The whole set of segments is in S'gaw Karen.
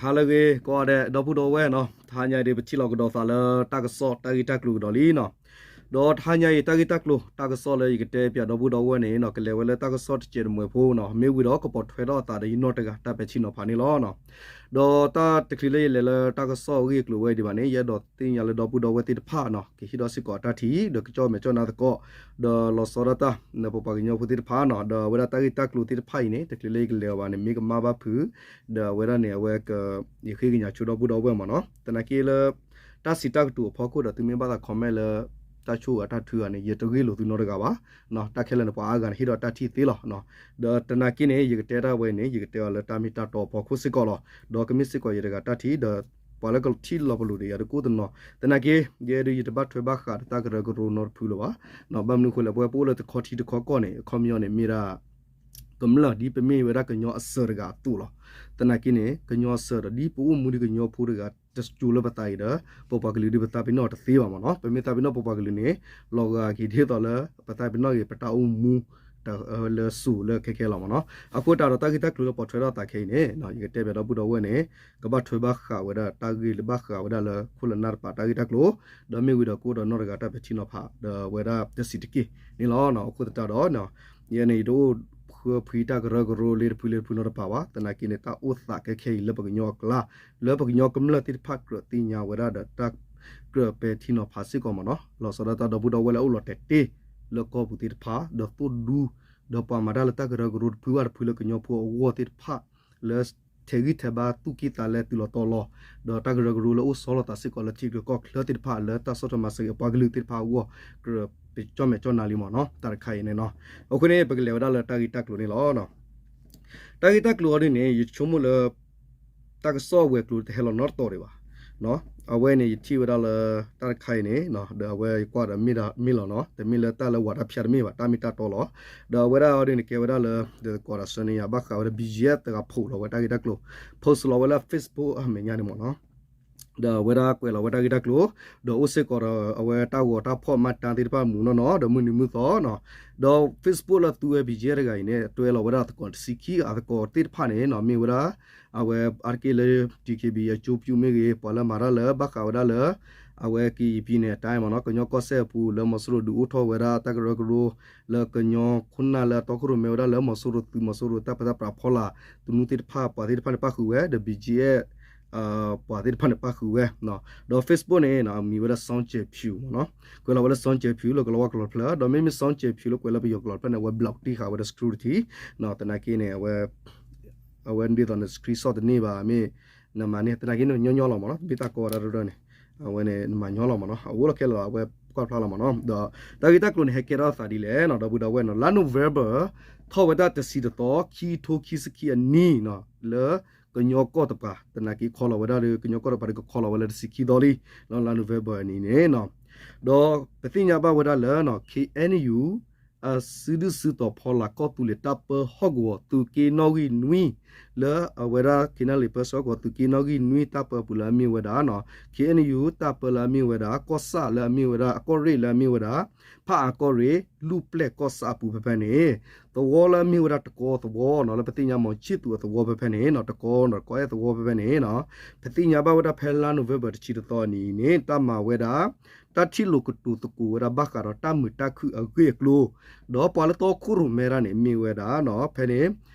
ဟါလၢအဂ့ၤ ကိးဂၤဒဲး ဒီပုၢ်ဒီဝဲၢ်နီၤ, တဟါညါအံၤဒုး ပထံၣ်လိာ်ကဒီးသးလၢတၢ်ကစီၣ်တၢ်ဂ့ၢ်တၢ်ကျိၤကဒီးလံနီၤ. ဒီးတဟါညါအံၤ တၢ်ဂ့ၢ်တၢ်ကျိၤ တၢ်ကစီၣ်လၢယကတဲပၠးဒီပုၢ်ဒီဝဲၢ်န့ၣ်နီၤ ကလဲၤဝဲလၢတၢ်ကစီၣ်တစဲးတမှဲၤဖိနီၤ, မ့ၢ်ဝံၤဒီးကပိာ်ထွဲထီၣ်အသးဒီးယနီၢ်တဂၤ တၢ်ပဲာ်ထံနီၤဖးန့ၣ်လီၤ. ဒီးတၢ်တချုးလၢယလဲၤလၢတၢ်ကစီၣ်အဂ့ၢ်အကျိၤဝဲအံၤဒံးဘၣ်န့ၣ် ယအဲၣ်ဒိးသ့ၣ်ညါလၢဒီပုၢ်ဒီဝဲၢ်သ့ၣ်တဖၣ်နီၤ ကဟ့ၣ်ထီၣ်စ့ၢ်ကီးအတၢ်ထံၣ် ဒီးကကၠီၣ်မဲာ်ကၠီၣ်နါသကိး ဒီးလီၤဆီဒၣ်တၢ် ပပှၤကညီဖိသ့ၣ်တဖၣ်နီၤ, ဒီးအဝဲဒၣ်တၢ်ဂ့ၢ်တၢ်ကျိၤသ့ၣ်တဖၣ်အံၤန့ၣ် တချုးလၢယကလဲၤအီၤဘၣ်န့ၣ် မ့ၢ်ကမၣ်ဘၣ်ဖုး ဒီးအဝဲဒၣ်န့ၣ် အဝဲက ယဃ့ကညးဆိဒီပုၢ်ဒီဝဲၢ်မ့ၢ်နီၤ. သနာ်က့လၢ တၢ်စံးတၢ်ကတိၤအဖီခိၣ်ဒီး သုမ့ၢ်ဘၣ်သး comment လၢ တၢ်ဆိၣ်အတၢ်ထုဂၤန့ၣ် ယတဂ့ၢ်လိာ်သုနီတဂၤဘၣ်. တၢ်ခဲလၢာ်န့ၣ် ပှၤအါဂၤန့ၣ် ဟ့ၣ်ဒီးတၢ်ထံၣ်သ့လီၤ. ဒီးသနာ်က့န့ၣ် ယကတဲတၢ်ဝဲန့ၣ် ယကတဲအီၤလၢတၢ်မ့ၢ်တၢ်တီအဖီခိၣ်စ့ၢ်ကီးလီၤ. ဒီးကမ့ၢ်စ့ၢ်ကီးယတဂၤတၢ်ထံၣ် ဒီးပှၤလၢကထံၣ်လီၤပလိာ်ဒီးယၤတကိၣ်တနီၤ. သနာ်က့ ယဲဒုးယတဘၣ်ထွဲဘၣ်ဃးဒီးတၢ်ကရၢကရိနီတဖုလၢၤဘၣ်. ဘၣ်မနုၤအဃိလဲၣ် ပဝဲပအိၣ်လၢတခီထံတခီကီၢ်န့ၣ် အခီပညီန့ၣ် မ့ၢ်ဒၣ် ကမျၢၢ်ဒ်ပမ့ၢ်ဝဲဒၣ်ကညီအစၢၤတဂၤအသိးလီၤ. သနာ်က့န့ၣ် ကညီအစၢၤဒီး ဒ်ပအိၣ်မူဒ်ကညီဖိတဂၤ တစိၤလၢပသးအံၤဒီး ပပှၤကလုာ်ဒ်ပသးပ့ၤနီၣ်တသ့ဘၣ်မ့ၢ်နီၤ. ပမ့ၢ်သးပ့ၤနီၣ်ပပှၤကလုာ်န့ၣ် လီၤဂာ်က့ၤဒ်သိးလၢ ပသးပ့ၤနီၣ်က့ၤ ပတၢ်အိၣ်မူ လၢစိၤလၢခဲခဲလီၤမ့ၢ်နီၤ. အဃိသတးဒီး တၢ်ဂ့ၢ်တၢ်ကျိၤလၢပိာ်ထွဲထီၣ်သးခဲအံၤန့ၣ် ယကတဲပၠးဒီပုၢ်ဒီဝဲၢ်န့ၣ် ကဘၣ်ထွဲဘၣ်ဃးဝဲဒၣ်တၢ်ဂ့ၢ်လၢဘၣ်ဃးဝဲဒၣ်လၢခိၣ်လၢနၢ်တပၤတၢ်ဂ့ၢ်တၢ်ကျိၤ ဒီးမ့ၢ်ဝံၤဒီးကအိၣ်ဒီးနီၢ်တဂၤတၢ်ပဲာ်ထံနီၤဖး ဒီးဝဲဒၣ်တဆံးတက့ၢ်န့ၣ်လီၤ. အဃိသတးဒီး ယဲန့ၣ်ယတအိၣ်ဃၢဖှံတၢ်ကရၢကရိလၢတဖုလၢတဖုနီတပၤဘၣ်. သနာ်က့န့ၣ် တၢ်အိၣ်သးကဲခဲအံၤလၢပကညီအကျါ လၢပကညီကမျၢၢ်သ့ၣ်တဖၣ်ကြၢးသ့ၣ်ညါဝဲဒၣ်ဒီးတၢ်ကြၢးပဲာ်ထံနီၤဖးစ့ၢ်ကီးမ့ၢ်နီၤ. လီၤဆီဒၣ်တၢ်ဒီပုၢ်ဒီဝဲၢ်လၢအအိၣ်လီၤတဲာ်တ့ၢ်လၢကီၢ်ပူၤသ့ၣ်တဖၣ် ဒီးသိၣ်ဒူ ဒီးပှၤမၤတၢ်လၢတၢ်ကရၢကရိတဖုဘၣ်တဖုလၢကညီဖိအဂီၢ်သ့ၣ်တဖၣ် လၢ ထဲးဂံၢ်ထဲးဘါသူၣ်ကံၢ်သးလဲတုၤလီၤတီၤလီၤ ဒီးတၢ်ကရၢကရိလၢအိၣ်ဆီလီၤသးစ့ၢ်ကီးလၢထံချၢကီၢ်ချၢသ့ၣ်တဖၣ်လၢတၢ်ဆီၣ်ထွဲမၤစၢၤက့ၤအပှၤကလုာ်သ့ၣ်တဖၣ်အဂီၢ် ကြၢးပကၠီၣ်မဲာ်ကၠီၣ်နါလံမ့ၢ်နီၤ တၢ်တခါအံၤန့ၣ်နီၤ. အဃိန့ၣ် ပကလဲၤဝဲဒၣ်လၢတၢ်ဂ့ၢ်တၢ်ကျိၤန့ၣ်လီၤ. တၢ်ဂ့ၢ်တၢ်ကျိၤအီၤဒ်န့ၣ် ယဆိကမိၣ်လၢ တၢ်ကစီၣ်အဝဲၤကျိၤတဟဲလီၤနီတတီၤဒံးဘၣ်. အဝဲန့ၣ် ယထံၣ်ဝဲဒၣ်လၢ တၢ်တခါအံၤန့ၣ် ဒီးအဝဲယကွၢ်ဒီးမ့ၢ်လီၤနီၤ တမ့ၢ်လၢတၢ်လၢဝၤတၢ်ဖၠါတမ့ၢ်ဘၣ် တၢ်မ့ၢ်တၢ်တီလီၤ. ဒီးအဝဲဒၣ်အီၤဒ်န့ၣ် ကဲဝဲဒၣ်လၢ ဒ်သကိးဒီးဆၢန့ၢ်ယၤဘၣ်ဃးဝဲဒၣ် ဘံၣ်ယဲၣ် တဂၤ post လီၤဝဲတၢ်ဂ့ၢ်တၢ်ကျိၤ post လီၤဝဲလၢ Facebook အမဲာ်ညါန့ၣ်မ့ၢ်နီၤ ဒီးအဝဲဒၣ်ကွဲးလီၤဝဲတၢ်ဂ့ၢ်တၢ်ကျိၤ ဒီးအိၣ်စ့ၢ်ကီးဒီးအဝဲတၢ်ဂီၤတၢ်ဖီၣ်မၤတၢ်သ့ၣ်တဖၣ်မုာ်နီၢ်နီၢ် ဒီးမုၢ်နံၤမုၢ်သီနီၤ. ဒီး Facebook လၢသူဝဲ ဘံၣ်ယဲၣ် တဂၤအံၤန့ၣ် တွဲလီၤဝဲဒၣ်သကိးတဆံခံဂၤ သကိးသ့ၣ်တဖၣ်န့ၣ်နီၤ မ့ၢ်ဝဲဒၣ် အဝဲအါတက့ၢ်လၢ DKBA အကၠိပျူၢ်မ့ၢ်ဂ့ၤ ပှၤလၢမၤတၢ်လၢဘၣ်ဃးဝဲဒၣ်လၢ အဝဲကရင်ပြည်နယ်အတိုင်းမ့ၢ်နီၤ ကညီကီၢ်စဲၣ်အပူၤ လၢမီၤစိရိၤဒုးအိၣ်ထီၣ်ဝဲဒၣ်တၢ်ကရၢကရိ လၢကညီခိၣ်နၢ်လၢအတီခိၣ်ရိၣ်မဲဝဲဒၣ်လၢမီၤစိရိၤသုး မီၤစိရိၤတၢ်ပၢတၢ်ပြးဖီလာ် သနူသ့ၣ်တဖၣ် ပှၤသ့ၣ်တဖၣ်န့ၣ်ပၣ်ဃုာ်ဝဲ ဒီး ဘံၣ်ယဲၣ် ပှၤသ့ၣ်တဖၣ်န့ၣ်ပၣ်ဃုာ်ဝဲ ဒီး Facebook န့ၣ် အမံၤဝဲဒၣ် စီကဲးဖၠူၣ် မ့ၢ်နီၤ ကွဲးလီၤဝဲလၢ စီကဲးဖၠူၣ် လၢကလီၤဝါကလီၤဖျၢၣ် ဒီးမ့မ့ၢ် စီကဲးဖၠူၣ် လၢကွဲးလၢပယီၤကလီၤဖျၢၣ်န့ၣ် အဝဲ block တံၢ်ဃာ်ဝဲဒီး security သနာ်က့န့ၣ် အဝဲ အဝဲဒ်သိးန့ၣ် screenshot တန့ၢ်ဘၣ် မ့ၢ် နမၤန့ၢ် သနာ်က့န့ၣ် ညီညီလီၤမ့ၢ်နီၤ တဘ့ၣ်တၢ်ကီဝဲဒၣ်တရၢန့ၣ် အဝဲန့ၣ် နမၤညီလီၤမ့ၢ်နီၤ အအိၣ်လီၤခဲလၢာ်လီၤ အဝဲကွၢ်ဖျါလီၤမ့ၢ်နီၤ ဒီး တၢ်ဂ့ၢ်တၢ်ကျိၤန့ၣ် ဟဲကဲထီၣ်သးဒ်လဲၣ်နီၤ ဒီပုၢ်ဒီဝဲၢ်နီၤ လါ November ထီၣ်ဝဲဒၣ်တဆံတသီ ခံထိခံဆံခံအနံၣ်နီၤ လၢကညီကီၢ်တပၤ သနာ်က့ခီလီၤဝဲဒၣ်ဒီး ကညီကီၢ်တပၤဒီးကခီလီၤဝဲလၢတဆံခံသီလံ လါ November အနံၤန့ၣ်နီၤ ဒီးပသ့ၣ်ညါဘၣ်ဝဲဒၣ်လၢ KNU အစုဒုၣ်စုတီၤဖီလာ်ကီၢ်သူလ့ၤတၢ်ပၢဟီၣ်ကဝီၤသုးက့နီၣ်ဂံၢ်နွံ လၢအဝဲဒၣ် KNLA ပၢဆှၢကဝီၤသုးက့နီၣ်ဂံၢ်နွံတၢ်ပၢပူၤလၢအမ့ၢ်ဝဲဒၣ် KNU တၢ်ပၢလၢအမ့ၢ်ဝဲဒၣ် ကီၢ်ဆၣ်လၢအမ့ၢ်ဝဲဒၣ် အကီၢ်ရ့ၣ်လၢအမ့ၢ်ဝဲဒၣ် ဖၣ်အါကီၢ်ရ့ၣ် လူၢ်ပျဲၢ်ကီၢ်ဆၣ်အပူၤဖဲဖဲန့ၣ် သဝီလၢအမ့ၢ်ဝဲဒၣ်တကီသဝီနီၤ လၢပသ့ၣ်ညါမီၤဆံၣ်သူးအသဝီဖဲဖဲန့ၣ်နီၤ တကီနီၤ တကီအဲၣ်သဝီဖဲဖဲန့ၣ်နီၤ ပသ့ၣ်ညါဘၣ်ဝဲဒၣ်ဖဲလါ November တဆံတသီအနံၤန့ၣ် တၢ်မၤဝဲဒၣ် တၢ်ထံၣ်လိာ်ကတိၤသကိးဝဲဒၣ်ဘၣ်ဃးဒီးတၢ်မုာ်တၢ်ခုၣ်အဂ့ၢ်အကျိၤ ဒီးပှၤလၢတီခိၣ်ရိၣ်မဲတၢ်န့ၣ် မ့ၢ်ဝဲဒၣ်နီၤ ဖဲန့ၣ်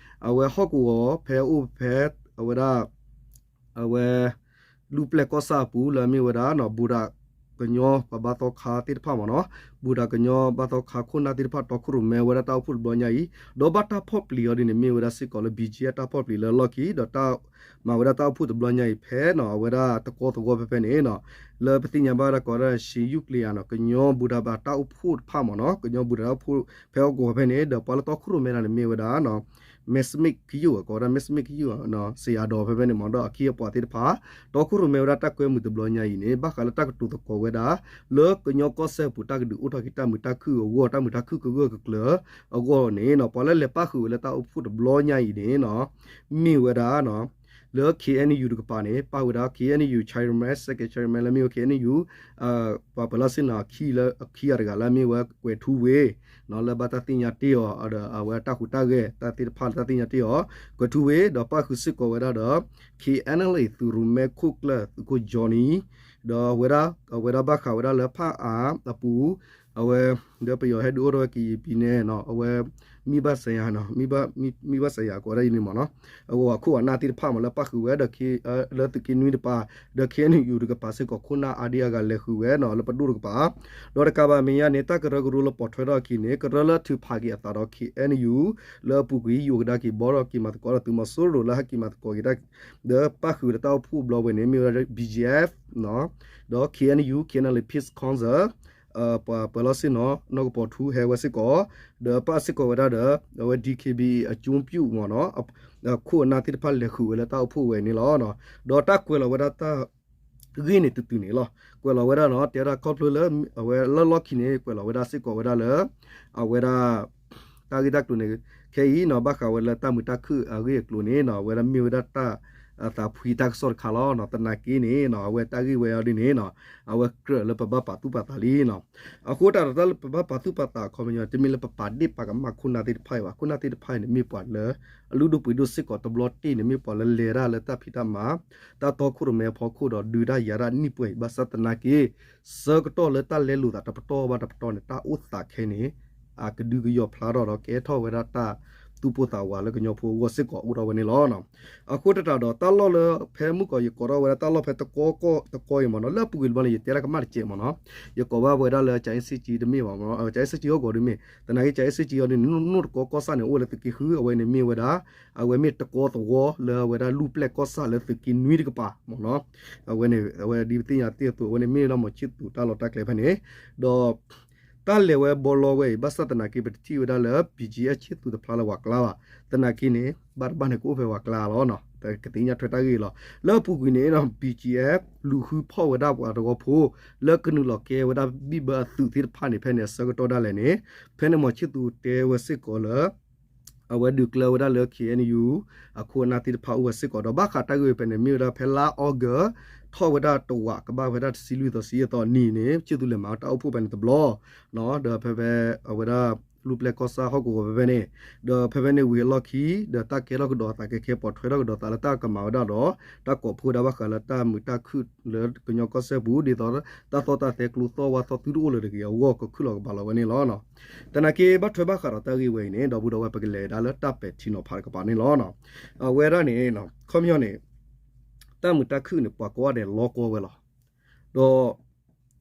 အဝဲဟီၣ်ကဝီၤဖဲအိၣ်ဖဲ အဝဲဒၣ် အဝဲ လူၢ်ပျဲၢ်ကီၢ်ဆၣ်အပူၤလၢအမ့ၢ်ဝဲဒၣ်နီၤ ဘူးဒးကညီပှၤဘါသီခါသ့ၣ်တဖၣ်မ့ၢ်နီၤ ဘူးဒးကညီဘါသီခါခိၣ်နၢ်သ့ၣ်တဖၣ် တီခိၣ်ရိၣ်မဲဝဲဒၣ်တၢ်အိၣ်ဖှိၣ်တဘျီညါအံၤ ဒီးဘၣ်တၢ်ဖီၣ်ပျံၤအီၤဒ်န့ၣ် မ့ၢ်ဝဲဒၣ်စ့ၢ်ကီးလၢ ဘံၣ်ကၠံအတၢ်ဖီၣ်ပျံၤလၢအလီၢ်ခံ ဒီးတၢ်မၤဝဲဒၣ်တၢ်အိၣ်ဖှိၣ်တဘျီညါအံၤဖဲနီၤ အဝဲဒၣ်တကီသဝီဖဲဖဲန့ၣ်နီၤ လၢပသ့ၣ်ညါဘၣ်ဝဲဒၣ်ကိးဝဲဒၣ် ရှံယုၢ်ကျ့ၤယၤနီၤ ကညီဘူးဒးဘးတၢ်အိၣ်ဖှိၣ်တဖၣ်မ့ၢ်နီၤ ကညီဘူးဒးတၢ်အိၣ်ဖှိၣ်ဖဲဟီၣ်ကဝီၤဖဲန့ၣ် ဒီးပှၤလၢတီခိၣ်ရိၣ်မဲတၢ်န့ၣ် မ့ၢ်ဝဲဒၣ်နီၤ မဲစမ့ၣ်ကယူၣ် ကိးဝဲဒၣ် မဲစမ့ၣ်ကယူၣ် စယၤဒီးဖဲဖဲန့ၣ်မ့ၢ်ဒီးအခံအပှၤသ့ၣ်တဖၣ် တီခိၣ်ရိၣ်မဲဝဲဒၣ်တၢ်ကွဲမုာ်တဘျီညါအံၤန့ၣ် ဘၣ်ဃးလၢတၢ်ကတိၤသကိးဝဲဒၣ် လၢကညီကီၢ်စဲၣ်ပူၤတၢ်ကဒုးအိၣ်ထီၣ်က့ၤတၢ်မုာ်တၢ်ခုၣ်အဂီၢ် တၢ်မုာ်တၢ်ခုၣ်ကဂၢၢ်ကကျၢၤအဂီၢ်န့ၣ်နီၤ ပှၤလၢလဲၤပၣ်ဃုာ်ဝဲလၢတၢ်အိၣ်ဖှိၣ်တဘျီညါအံၤန့ၣ်နီၤ မ့ၢ်ဝဲဒၣ်နီၤ လၢ K N U တကပၤန့ၣ် ပၣ်ဝဲဒၣ် K N U chairman, second chairman လၢမ့ၢ်ဝဲ K N U ပှၤပၢၤလီၢ်ဆ့ၣ်နီၤ အခံဂၤတဂၤလၢအမ့ၢ်ဝဲ ကွဲၤထူဝ့ လၢဘၣ်တၢ်သ့ၣ်ညါတ့ၢ်အီၤ ဒီးအဝဲအတၢ်ဟူးတၢ်ဂဲၤတၢ်သ့ၣ်တဖၣ်လၢတၢ်သ့ၣ်ညါတ့ၢ်အီၤ ကွဲၤထူဝ့ ဒီးပၣ်ဃုာ်စ့ၢ်ကီးဝဲဒၣ်ဒီး K N L A သုးရိၣ်မဲခိၣ်ကျၢၢ်သုးခိၣ် Johnny ဒီးဝဲဒၣ် အဝဲဒၣ်ဘၣ်ဃးဝဲဒၣ်လၢဖၣ်အါအပူၤ အဝဲ ဒီးပယီၤဟဲဒုးအိၣ်ထီၣ်ဝဲ ကရင်ပြည် န့ၣ်နီၤ အဝဲ မ့ၢ်ဘၣ်စၢၤယၤနီၤ မ့ၢ်ဘၣ်စၢၤယၤကိးဝဲဒၣ်အံၤန့ၣ်မ့ၢ်နီၤ အဝဲဟီၣ်ခိၣ်အနၢ်သ့ၣ်တဖၣ်မ့ၢ်လၢပၣ်ဃုာ်ဝဲဒီး လၢသုးက့နွံတကပၤ ဒီး K N U တကပၤစ့ၢ်ကီး ခိၣ်နၢ်အါဒံအါဂၤလဲၤဃုာ်ဝဲနီၤ လၢပဒိၣ်တကပၤ ဒီးတကးဘၣ်မဲာ်ညါန့ၣ် တၢ်ကရၢကရိလၢပိာ်ထွဲထီၣ်အခံန့ၣ် ကရၢလၢထုးဖးက့ၤအသးဒီး K N U လၢအပူၤကွံာ် ယိၤကဒါက့ၤဘီထီၣ်က့ၤမၤသကိးဒီးသုးမီၤစိရိၤလၢဟဲက့ၤမၤသကိးက့ၤတၢ် ဒီးပၣ်ဃုာ်ဝဲဒီးတၢ်အိၣ်ဖှိၣ်အဘျီဝဲန့ၣ် မ့ၢ်ဝဲဒၣ် B G F ဒီး K N U, K N L A Peace Council ပှၤပၢၤလီၢ်ဆ့ၣ်နီၤ နီၢ်ကပီၤထူဟဲဝဲစ့ၢ်ကီး ဒီးပၣ်စ့ၢ်ကီးဝဲဒၣ်ဒီး အဝဲ D K B A အကၠိပျူၣ်မ့ၢ်နီၤ အခိၣ်အနၢ်သ့ၣ်တဖၣ်လဲၤဃုာ်ဝဲလၢတၢ်အိၣ်ဖှိၣ်ဝဲန့ၣ်လီၤ. ဒီးတၢ်ကွဲးလီၤဝဲဒၣ်တၢ် ဂ့ၢ်န့ၣ်တတုၤန့ၣ်လီၤ. ကွဲးလီၤဝဲဒၣ်နီၤ တဲဝဲဒၣ်ခီဖျိလၢ အဝဲလၢလီၢ်ခံန့ၣ် ကွဲးလီၤဝဲဒၣ်စ့ၢ်ကီးဝဲဒၣ်လၢ အဝဲဒၣ် တၢ်ဂ့ၢ်တၢ်ကျိၤန့ၣ် ခဲအံၤနီၤ ဘၣ်ဃးဝဲလၢတၢ်မုာ်တၢ်ခုၣ်အဂ့ၢ်အကျိၤန့ၣ်နီၤ အဝဲဒၣ်မ့ၢ်ဝဲဒၣ်တၢ် သးဖှံတၢ်ကစီၣ်တခါလီၤ. သနာ်က့န့ၣ်နီၤ အဝဲတၢ်ဂ့ၢ်ဝဲအီၤဒ်န့ၣ်နီၤ အဝဲကြၢးလၢပဘၣ်ပာ်သူၣ်ပာ်သးလံနီၤ. အဃိတၢ်ဒီးတၢ်လၢပဘၣ်ပာ်သူၣ်ပာ်သးအခီပညီ တမ့ၢ်လၢပပာ်ဒ့ၣ်ပာ်ကမၣ်ခိၣ်နၢ်သ့ၣ်တဖၣ်အံၤဘၣ်. ခိၣ်နၢ်သ့ၣ်တဖၣ်အံၤန့ၣ် မ့ၢ်ပှၤလၢ အလုၢ်ဒိၣ်ပှ့ၤဒိၣ်စ့ၢ်ကီးတဘျီတ့ၢ်န့ၣ် မ့ၢ်ပှၤလၢလဲၤတၢ်လၢတၢ်ဖံးတၢ်မၤ တၢ်တီခိၣ်ရိၣ်မဲအဖီခိၣ်ဒီးဒုးတၢ်ယၤတၢ်နံၣ်ပှဲၤအံၤ ဘၣ်ဆၣ်သနာ်က့ ဆၢကတီၢ်လၢတၢ်လဲလိာ်သးတပတီၢ်ဘၣ်တပတီၢ်န့ၣ် တၢ်အိၣ်သးခဲန့ၣ် အကဒုကယီၢ်ဖျါထီၣ်ဒီးကဲထီၣ်ဝဲဒၣ်တၢ်သူၣ်ပိၢ်သးဝးလၢကညီဖိအဂီၢ်စ့ၢ်ကီးအိၣ်ထီၣ်ဝဲန့ၣ်လီၤ. အဃိတၢ်ဒီးတၢ်လီၢ်လၢဖဲမုၢ်ကီးယကိးထီၣ်ဝဲဒၣ်တၢ်လီၢ်ဖဲတကီကီၢ်တကီအံၤမ့ၢ်နီၤ လၢအပူၤကွံာ်တဘျီန့ၣ် ယတဲတၢ်ကမၣ်တစဲးမ့ၢ်နီၤ ယကိးဘၣ်ဝဲဒၣ်လၢ ကၠၤအ့စ့ကၠံတမ့ၢ်ဘၣ်မ့ၢ်နီၤ ကၠၤအ့စ့ကၠံဟီၣ်ကဝီၤဒ်မ့ၢ် သနာ်က့ ကၠၤအ့စ့ကၠံဟီၣ်ဒ်န့ၣ် နိၣ်တကီကီၢ်ဆၣ်န့ၣ် အိၣ်ဝဲလၢသုးက့ဃု အဝဲန့ၣ်မ့ၢ်ဝဲဒၣ် အဝဲမ့ၢ်တကီသဝီလၢအဝဲဒၣ်လူၢ်ပျဲၢ်ကီၢ်ဆၣ်လၢသုးက့နွံတကပၤမ့ၢ်နီၤ အဝဲန့ၣ် အဝဲဒ်ပသ့ၣ်ညါသ့ၣ်အသိး အဝဲန့ၣ်မ့ၢ်လၢမီၤဆံၣ်သူးတၢ်လီၢ်တၢ်ကျဲဖဲန့ၣ် ဒီး တၢ်လဲၤဝဲဘီလီဝဲအံၤ ဘၣ်ဆၣ်သနာ်က့ ပတထံၣ်ဝဲဒၣ်လၢ B G F ဆ့ၣ်သူးတဖျါလၢပှၤကျါဘၣ်. သနာ်က့န့ၣ် ဘၣ်တဘၣ်န့ၣ် ကအိၣ်ဖဲပှၤကျါလီၤ. ကသ့ၣ်ညါထွဲတၢ်ဂ့ၢ်လီၤ. လၢအပူၤကွံာ်န့ၣ် B G F လူၤဃုဖီၣ်ဝဲဒၣ်ပှၤတဝီဖိ လၢကနုာ်လီၤကဲဝဲဒၣ်ဘံၣ်ဘၢအသုးသ့ၣ်တဖၣ်န့ၣ် ဖဲန့ၣ်အဆၢကတီၢ်ဒၣ်လဲာ်န့ၣ် ဖဲန့ၣ်မီၤဆံၣ်သူးတဲဝဲစ့ၢ်ကီးလၢ အဝဲဒုးကျဲဝဲဒၣ်လၢ K N U အခိၣ်အနၢ်သ့ၣ်တဖၣ်အိၣ်ဝဲစ့ၢ်ကီး ဒီးဘၣ်ဃးတၢ်ဂ့ၢ်ဝဲဖဲန့ၣ် မ့ၢ်ဝဲဒၣ်ဖဲလါအီကူး ထီၣ်ဝဲဒၣ်တဝးကဘၣ်ဝဲဒၣ်တဆံလွံၢ်သီဆံယဲၢ်သီနံၤန့ၣ် ဆ့ၣ်သူးလဲၤမၤတၢ်အိၣ်ဖှိၣ်ဖဲန့ၣ်တဘျီ ဒီးဖဲဖဲ အဝဲဒၣ် လူၢ်ပျဲၢ်ကီၢ်ဆၣ်ဟီၣ်ကဝီၤဖဲဖဲန့ၣ် ဒီးဖဲဖဲန့ၣ်ဝံၤအလီၢ်ခံ ဒီးတၢ်ကဲထီၣ်ကဒီးသးကဲခဲ ပိာ်ထွဲထီၣ်ကဒီးသးလၢတၢ်ကမၤဝဲဒၣ်ဒီး တၢ်ကိးဖှိၣ်ဝဲဒၣ်ဘၣ်ဃးလၢတၢ်မုာ်တၢ်ခုၣ်လၢကညီကီၢ်စဲၣ်ပူၤ ဒ်သိး တၢ်သီၣ်တၢ်သဲကျိသီၣ်ဝါသီၣ်သုတအိၣ်လၢၤတဂ့ၤအဂီၢ် ကခုၣ်လီၤကဘၣ်လီၤဝဲန့ၣ်လီၤ. သနာ်က့ဘၣ်ထွဲဘၣ်ဃးဒီးတၢ်ဂ့ၢ်ဝဲအံၤန့ၣ် ဒီပုၢ်ဒီဝဲၢ် ပကလဲၤဒၣ်လၢတၢ်ပဲာ်ထံနီၤဖးတကပၤန့ၣ်လီၤ. အဝဲဒၣ်န့ၣ် ခီပညီန့ၣ် တၢ်မုာ်တၢ်ခုၣ်န့ၣ် ပှၤကိးဂၤဒဲးလီၤကီဝဲလီၤ. ဒီး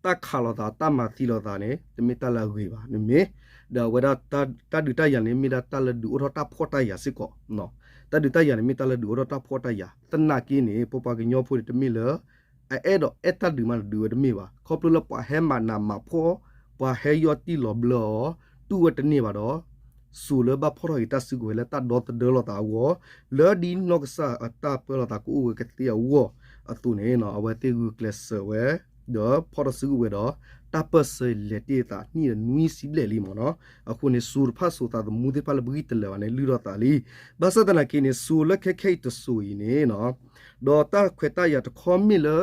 တၢ်ခးလိာ်သး တၢ်မၤသံလိာ်သးန့ၣ် တမ့ၢ်တၢ်လၢအဂ့ၤဘၣ် နမ့ၢ် ဒီးအဝဲဒၣ် တၢ်ဒုးတၢ်ယၤန့ၣ် မ့ၢ်ဒၣ်တၢ်လၢဒုးအိၣ်ထီၣ်တၢ်ဖှီၣ်တၢ်ယာ်စ့ၢ်ကီး တၢ်ဒုးတၢ်ယၤန့ၣ် မ့ၢ်တၢ်လၢဒုးအိၣ်ထီၣ်တၢ်ဖှီၣ်တၢ်ယာ် သနာ်က့န့ၣ် ပပှၤကညီဖိန့ၣ် တမ့ၢ်လၢ အအဲၣ်ဒိးအဲၣ်တၢ်ဒုးမး ဒုးဝဲတမ့ၢ်ဘၣ် ခီဖျိလၢပှၤဟဲမၤနးမၤဖှီၣ် ပှၤဟဲယီၢ်တံၢ်လီၤဘျၢအီၤ တူၢ်ဝဲတန့ၢ်ဘၣ်ဒီး စိၤလၢဘၣ်ဖီၣ်ထီၣ်က့ၤတၢ်စုကဝဲၤလၢတၢ်ဒီသဒၢလိာ်သးအဂီၢ် လၢဒ်နီၢ်ကစၢ်အတၢ်ပၢလီၤသးကအိၣ်ဝဲကသ့အဂီၢ်အသိးန့ၣ် အဝဲသ့ၣ်ဂုာ်ကျဲးစၢးဝဲ ဒီးဖီၣ်ထီၣ်စုကဝဲၤဒီး တၢ်ပၢၢ်ဆၢလဲၤတ့ၢ်သးနံၣ်ဒီးနွံဆံဘျဲၣ်လံမ့ၢ်နီၤ အဃိန့ၣ် စိၤတဖၣ်စိၤသးသမူသ့ၣ်တဖၣ်လၢပဂံၢ်တလၢာ်ဘၣ်န့ၣ် လုၢ်ထီၣ်သးလံ ဘၣ်ဆၣ်သနာ်က့န့ၣ် စိၤလၢခဲခဲအံၤတစိၤအံၤန့ၣ် ဒီးတၢ်ခွဲးတၢ်ယာ်တခီမ့ၢ်လၢ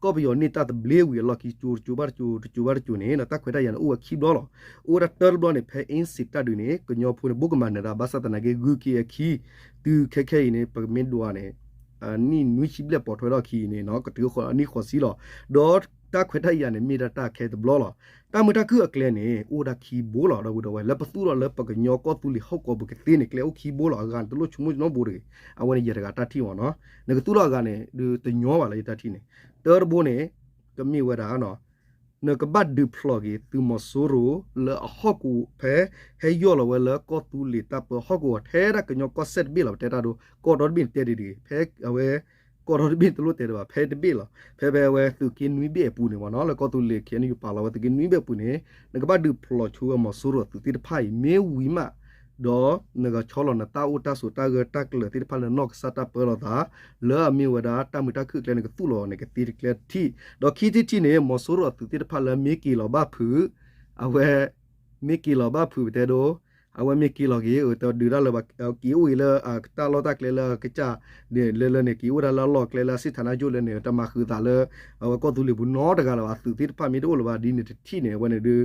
ကီၢ်ပယီၤန့ၢ်တၢ်သဘျ့ဝံၤအလီၢ်ခံ ကၠိတကၠိဘၣ်တကၠိ တကၠိဘၣ်တကၠိန့ၣ် တၢ်ခွဲးတၢ်ယာ်န့ၣ် အိၣ်ဝဲခံဘျီလီၤ. အိၣ်ဝဲဒၣ်တၢတဘျီန့ၣ် ဖဲအ့စ့းတၢ်ဒုးန့ၣ် ကညီဖိန့ၣ် ဘိးကမၤနၢၤဒၣ် ဘၣ်ဆၣ်သနာ်က့ ဂုၤက့ၤအခံ တုၤခဲခဲအံၤန့ၣ် ပကမ့ၢ်ဒွးန့ၣ် နံၣ်နွံဆံဘျဲၣ်ပိာ်ထွဲထီၣ်အခံအံၤန့ၣ် ကတုၤနံၣ်ဃိးဆံလီၤ. ဒီးတၢ်ခွဲးတၢ်ယာ်န့ၣ် မ့ၢ်ဒၣ်တၢ်ခဲတဘျီလီၤ. တၢ်မုာ်တၢ်ခုၣ်အကျဲန့ၣ် အိၣ်ဝဲဒၣ်ခံဘိလီၤ ဒီပုၢ်ဒီဝဲၢ် လၢပသူၣ်ထီၣ်လၢပကညီကီၢ်သူလ့ၤဟီၣ်ကဝီၤပူၤကသ့န့ၣ် ကျဲအိၣ်ခံဘိလီၤ. အဂၤန့ၣ် တလိၣ်ဆိကမိၣ်နီတဘိတဂ့ၤ. အဝဲန့ၣ်ယတဂၤတၢ်ထံၣ်မ့ၢ်နီၤ နကသူၣ်ထီၣ်အဂၤန့ၣ် ဒုးတညီဘၣ်လၢယတၢ်ထံၣ်န့ၣ် တၢတဘိန့ၣ် ကမ့ၢ်ဝဲဒၣ် နကဘၣ်ဒုးဖျိးက့ၤ သုးမီၤစိရိၤလၢအဟီၣ်ကဝီၤဖဲ ဟဲယီၢ်လီၤဝဲလၢကီၢ်သူလ့ၤတၢ်ပၢဟီၣ်ကဝီၤ ထဲဒၣ်ကညီကီၢ်စဲၣ်တဘ့ၣ်လီၤ. ပတဲတၢ်ဒိ ကီၢ်ဒီတဘ့ၣ်န့ၣ်တဲဒ်တဂ့ၤ ဖဲအဝဲ ကီၢ်ဒီတဘ့ၣ်တလိၣ်တဲဒ်ဘၣ် ဖဲတဘ့ၣ်လီၤ. ဖဲဖဲအဝဲသုးက့နွံဘ့ၣ်အပူၤန့ၣ်မ့ၢ်နီၤ လၢကီၢ်သူလ့ၤ ခ့ၣ်အဲၣ်ယူၣ် ပာ်လီၤဝဲသုးက့နွံဘ့ၣ်အပူၤန့ၣ် နကဘၣ်ဒုးဖျိးဆိဝဲမီၤစိရိၤအသုးသ့ၣ်တဖၣ်အံၤ မ့ၢ်ဝံၤမး ဒီးနကဆီလီၤနတၢ်အိၣ်တၢ်ဆိးတၢ်ဂၢၢ်တၢ်ကျၢၤသ့ၣ်တဖၣ်လၢနီၢ်ကစၢ်တၢ်ပၢလီၤသး လၢအမ့ၢ်ဝဲဒၣ်တၢ်မုာ်တၢ်ခုၣ်အကျဲ နကသူၣ်လီၤန့ၣ် ကသ့တကျဲတထံၣ် ဒီးခံထံၣ်တထံၣ်န့ၣ် မီၤစိရိၤအသုးသ့ၣ်တဖၣ်လၢမ့ၢ်က့ၤလီၤဘၣ်ဖုး အဝဲ မ့ၢ်က့ၤလီၤဘၣ်ဖုးပတဲဒိ အဝဲမ့ၢ်က့ၤလီၤက့ၤ တဒုးတၢ်လၢၤဘၣ် က့ၤအိၣ်အံၤလၢတၢ်လီၢ်တၢ်ကျဲလၢအကစၢ်န့ၣ် လၢလၢန့ၣ် က့ၤအိၣ်ဒၣ်လၢအလီၢ်ကျဲလၢအစ့ၣ်ထးနါကၠိၣ်လၢန့ၣ် တမၤဃုာ်သးလၢ အဝဲကီၢ်သူလ့ၤပူၤနီတဂၤလၢၤဘၣ် အသုးသ့ၣ်တဖၣ်မ့ၢ်တအိၣ်လၢၤဘၣ်ဒ်န့ၣ်တထံၣ်န့ၣ် အဝဲန့ၣ်ဒုး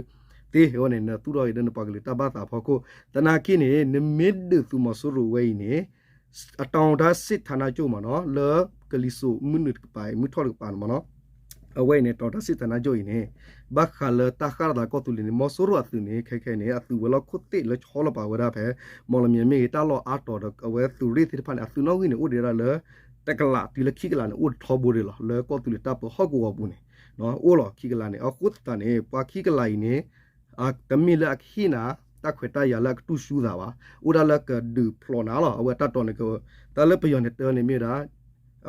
သ့အဝဲန့ၣ် နသူၣ်ထီၣ်အံၤလၢနပှၤကလုာ်တၢ်ဘၣ်သးအဖီခိၣ် သနာ်က့န့ၣ် နမ့ၢ်ဒုးသုးမီၤစိရိၤဝဲအံၤန့ၣ် အတီၤတၢ်စ့ၣ်ထးနါကၠိၣ်မ့ၢ်နီၤ လၢကလံၤစိးမုၢ်နုာ်တကပၤအံၤ မုၢ်ထီၣ်တကပၤန့ၣ်မ့ၢ်နီၤ အဝဲအံၤန့ၣ် တီၤတၢ်စ့ၣ်ထးနါကၠိၣ်အံၤန့ၣ် ဘၣ်ဃးလၢတၢ်ဃၣ်လီၤသးကီၢ်သူလ့ၤန့ၣ် မီၤစိရိၤအသုးန့ၣ် ခဲခဲန့ၣ် အသုးဝဲၤလီၢ်ခိၣ်သ့ၣ်လၢဆီလီၤပာ်ဝဲဒၣ်ဖဲ မီၢ်လမၠဲၣ်မ့ၢ်ဂ့ၤ တၢ်လီၢ်အါတီၤဒီး အဝဲသုးရ့ၣ်သ့ၣ်တဖၣ်န့ၣ် အသုးနီၣ်ဂံၢ်န့ၣ် အိၣ်ဒံးဒၣ်လၢ တကလးတုၤလၢခံကလးန့ၣ် အိၣ်ထီဘိဒံးလီၤ လၢကီၢ်သူလ့ၤတၢ်ပၢဟီၣ်ကဝီၤပူၤန့ၣ် အိၣ်လီၤခံကလးန့ၣ် အဃိသတးန့ၣ် ပှၤခံကလးအံၤန့ၣ် တမ့ၢ်လၢအကဟ့ၣ်နၤ တၢ်ခွဲးတၢ်ယာ်လၢအကတူၢ်ဆူသးဘၣ် အိၣ်ဒၣ်လၢကဒုးဖျိးနၤလီၤ အဝဲတၢ်တီန့ၣ် တၢ်လၢပယီၤန့ၣ်တဲန့ၣ်မ့ၢ်ဝဲဒၣ်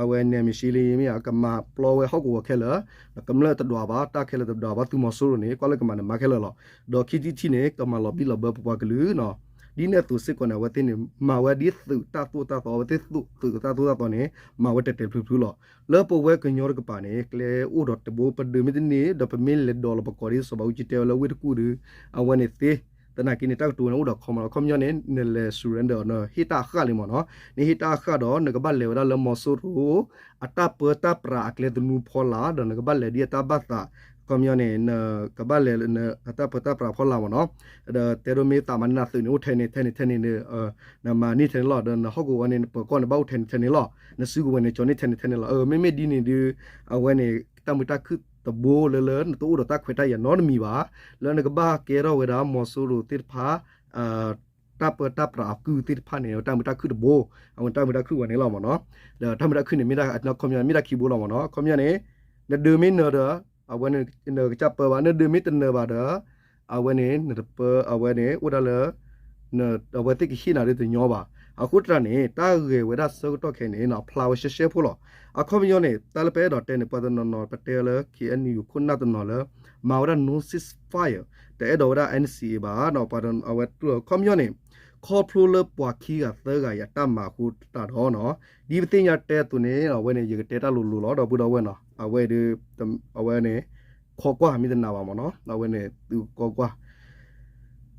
အဝဲန့ၣ်မ့ၢ်ရှ့လံမ့ၢ် ကမၤပျီဝဲဟီၣ်ကဝီၤခဲလၢာ် ကမျၢၢ်တဒွးဘၣ် တၢ်ခဲလၢာ်တဒွးဘၣ် သုးမီၤစိရိၤန့ၣ် ကွၢ်လၢကမၤန့ၣ်မၤခဲလၢာ်လီၤ ဒီးခံထံၣ်တထံၣ်န့ၣ် ကမၤလီၤဘံၣ်လီၤဘၢပပှၤကလုာ်နီၤ ဒ်န့ၣ်အသိးစ့ၢ်ကီးန့ၣ် အဝဲသ့ၣ်န့ၣ် မၤဝဲဒ်သုးတၢ်သိၣ်တၢ်သီ အဝဲသ့ၣ်သုးတၢ်သိၣ်တၢ်သီန့ၣ် မၤဝဲတဲာ်တဲာ်ဖျုးဖျုးလီၤ လၢပဝဲကညီတကပၤန့ၣ် ကျဲအိၣ်ဒီးတဘိ ပဒုးမ့ၢ်တန့ၢ် ဒီးပမ့ၢ်လဲၤဒိးလီၤပကိးဒ်စီၤဘးအူကၠံတဲဝဲလၢဝ့ၢ်တကူၣ်ဒီး အဝဲန့ၣ်သ့ သနာ်က့န့ၣ် တၢ်ကတိၤဝဲန့ၣ်အိၣ်ဒီးခီမီၤလီၤ ခီပညီန့ၣ် နလဲၤ surrender နဟ့ၣ်တၢ်အဃၣ်လံမ့ၢ်နီၤ နဟ့ၣ်တၢ်အဃၣ်ဒီး နကဘၣ်လဲၤဝဲဒၣ်လၢမီၤစိရိၤ အတၢ်ပၢတၢ်ပြးအကျဲသနူဖီလာ် ဒီးနကဘၣ်လဲၤဒ်အတၢ်ဘၣ်သး ခီပညီန့ၣ် နကဘၣ်လဲၤ အတၢ်ပၢတၢ်ပြးဖီလာ်မ့ၢ်နီၤ ဒီးတဲဒိးမ့ၢ်သးမၤန့ၢ်နသုးန့ၣ် အိၣ်ထဲန့ၣ်ထဲန့ၣ်ထဲန့ၣ် နမၤန့ၢ်ထဲန့ၣ်လီၤ ဒီးနဟီၣ်ကဝီၤန့ၣ် နပၢၤကီၢ်န့ၣ် ဘၣ်အိၣ်ထဲန့ၣ်ထဲန့ၣ်လီၤ နစုကဝဲၤန့ၣ် ကၠီၤန့ၢ်ထဲန့ၣ်ထဲန့ၣ်လီၤ မ့မ့ၢ်ဒ်န့ၣ်ဒုး အဝဲန့ၣ် တၢ်မုာ်တၢ်ခုၣ်တဘိလၢလၢနတအိၣ်ဒီးတၢ်ခွဲးတၢ်ယာ်နီတမံၤဘၣ် လၢနကဘၣ်ကဲထီၣ်ဝဲဒၣ်မီၤစိရိၤသ့ၣ်တဖၣ် တၢ်ပၢတၢ်ပြးအကုၢ်သ့ၣ်တဖၣ်န့ၣ် တၢ်မုာ်တၢ်ခုၣ်တဘိ အဝဲတၢ်မုာ်တၢ်ခုၣ်ဝဲန့ၣ်လီၤမ့ၢ်နီၤ ဒီးတၢ်မုာ်တၢ်ခုၣ်န့ၣ် မ့ၢ်ဒၣ်ခီပညီ မ့ၢ်ဒၣ်ခံဘိလီၤမ့ၢ်နီၤ ခီပညီန့ၣ် နဒုးမ့ၢ်နၢၤဒီး အဝဲန့ၣ် နကစၢ်ပၢဘၣ် နဒုးမ့ၢ်တနၢၤဘၣ်ဒီး အဝဲန့ၣ် နတပၢ အဝဲန့ၣ် အိၣ်ဒၣ်လၢ အဝဲသ့ၣ်ကဟ့ၣ်နၤဒ်တညီဘၣ် အဃိတၢ်န့ၣ် တၢ်ဂဲၤဝဲဒၣ်ဆၢကတီၢ်ခဲအံၤန့ၣ် ဖျါဝဲရှဲရှဲဖိလီၤ အခီပညီန့ၣ် တၢ်လၢပအဲၣ်ဒိးတဲန့ၣ် ပှၤတနီၤနီၤ ပတဲလၢ ခ့ၣ်အဲၣ်ယူၣ် ခိၣ်နၢ်တနီၤလၢ မၤဝဲဒၣ် no ceasefire တအဲၣ်ဒိးဝဲဒၣ် NCA ဘၣ် ပှၤအဝဲတူၢ်ခီပညီန့ၣ် ခီဖျိလၢပှၤခံဂၤသၢဂၤအံၤအတၢ်မၤအဃိတၢ်ဒီး ဒ်ပသ့ၣ်ညါတဲအသိးန့ၣ် အဝဲန့ၣ် ယကတဲတၢ်လိၤလိၤလီၤ ဒီပုၢ်ဒီဝဲၢ်နီၤ အဝဲဒၣ် အဝဲန့ၣ် ခိးကွၢ်မ့ၢ်တနာ်ဘၣ်မ့ၢ်နီၤ အဝဲန့ၣ် သုးကီကွၢ်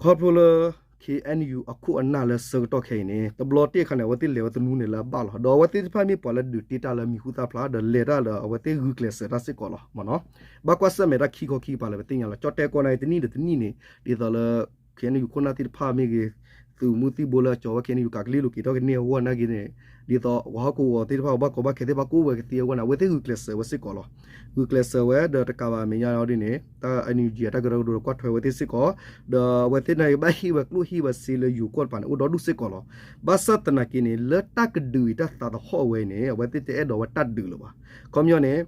ခီဖျိလၢ ခ့ၣ်အဲၣ်ယူၣ် အခိၣ်အနၢ်လၢဆၢကတီၢ်ခဲအံၤန့ၣ် တဘျီတ့ၢ်အခါန့ၣ် အဝဲသ့ၣ်လဲၤဝဲသနူန့ၣ်လၢအဘၣ်လီၤ ဒီးအဝဲသ့ၣ်တဖၣ်မ့ၢ်ပှၤလၢဒုးတ့ၢ်တၢ်လၢမံၤဟူသၣ်ဖျါ ဒီးလဲၤတၢ်ဒီးအဝဲသ့ၣ်ဂုာ်ကျဲးစၢးတၢ်စ့ၢ်ကီးလီၤမ့ၢ်နီၤ ဘၣ်ကွၢ်ဆၢၣ်မဲာ်တၢ်ခံခီခံကပၤလၢပသ့ၣ်ညါလီၤ ကၠီၣ်တဲၣ်ကီၢ်နာ်က့ၤတနံၣ်ဒီးတနံၣ်န့ၣ် ဒ်သိးလၢ ခ့ၣ်အဲၣ်ယူၣ် ခိၣ်နၢ်သ့ၣ်တဖၣ်မ့ၢ်ဂ့ၤ သုးမုၢ်သံၣ်ဘိလၢအကၠီၤဝဲ ခ့ၣ်အဲၣ်ယူၣ် ကးကလံၣ်လိာ်က့ၤထီၣ်ကန့ၢ်အဂီၢ်နာ်က့ၤန့ၣ် ဒ်သိးပှၤဟီၣ်ကဝီၤသ့ၣ်တဖၣ် ပှၤကီၢ်ပှၤခဲသ့ၣ်တဖၣ်ကအိၣ်ဝဲကသ့အဂီၢ်န့ၣ် အဝဲသ့ၣ်ဂုာ်ကျဲးစၢးဝဲစ့ၢ်ကီးလီၤ ဂုာ်ကျဲးစၢးဝဲ ဒီးတကးဘၣ်အမဲာ်ညါအီၤဒ်န့ၣ် တၢ် NUG အတၢ်ကရၢကရိဒီးကွၢ်ထွဲဝဲသ့ၣ်စ့ၢ်ကီး ဒီးအဝဲသ့ၣ်န့ၣ်ဘၣ်ဟ့ၣ်ဝဲကျိၣ်ဟ့ၣ်ဝဲစ့လၢယိၤကီၢ်တပၤန့ၣ် အိၣ်ဒီဒူၣ်စ့ၢ်ကီးလီၤ ဘၣ်ဆၣ်သနာ်က့န့ၣ် လၢတၢ်ကဒုးအံၤတၢ်သးသဟီၣ်ဝဲအံၤန့ၣ် အဝဲသ့ၣ်တအဲၣ်ဒိးဝဲတၢ်ဒုးလၢၤဘၣ် ခီပညီန့ၣ်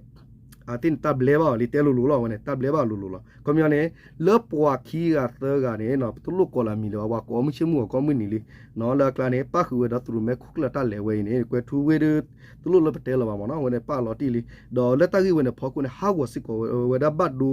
အသ့ၣ်န့ၣ်တၢ်ဘျဲဘၣ်အီၤလံ တဲလိၤလိၤလီၤ အဝဲန့ၣ် တၢ်ဘျဲဘၣ်လိၤလိၤလီၤ ခီပညီန့ၣ် လၢပှၤခံဂၤသၢဂၤန့ၣ် ပတလိၣ်ကိးလၢအမံၤလၢၤဘၣ် ပှၤကိးမုၢ်ဆ့ၣ်မုၢ်ဂီၤကိးမုၢ်နံၤလံ လၢအကျါန့ၣ် ပၣ်ဃုာ်ဝဲဒီးသုးရိၣ်မဲခိၣ်ကျၢၢ်တၢ်လဲၤဝဲအံၤန့ၣ် ကွဲၤထူဝ့ၣ်ဒီး တလိၣ်လၢပတဲလၢၤဘၣ်မ့ၢ်နီၤ အဝဲန့ၣ်ပာ်လီၤတံၢ်လံ ဒီးလၢတၢ်ဂ့ၢ်ဝဲန့ၣ်ဖီခိၣ်န့ၣ် ဟးဂီၤစ့ၢ်ကီးဝဲဒၣ်ဘၣ်ဒိ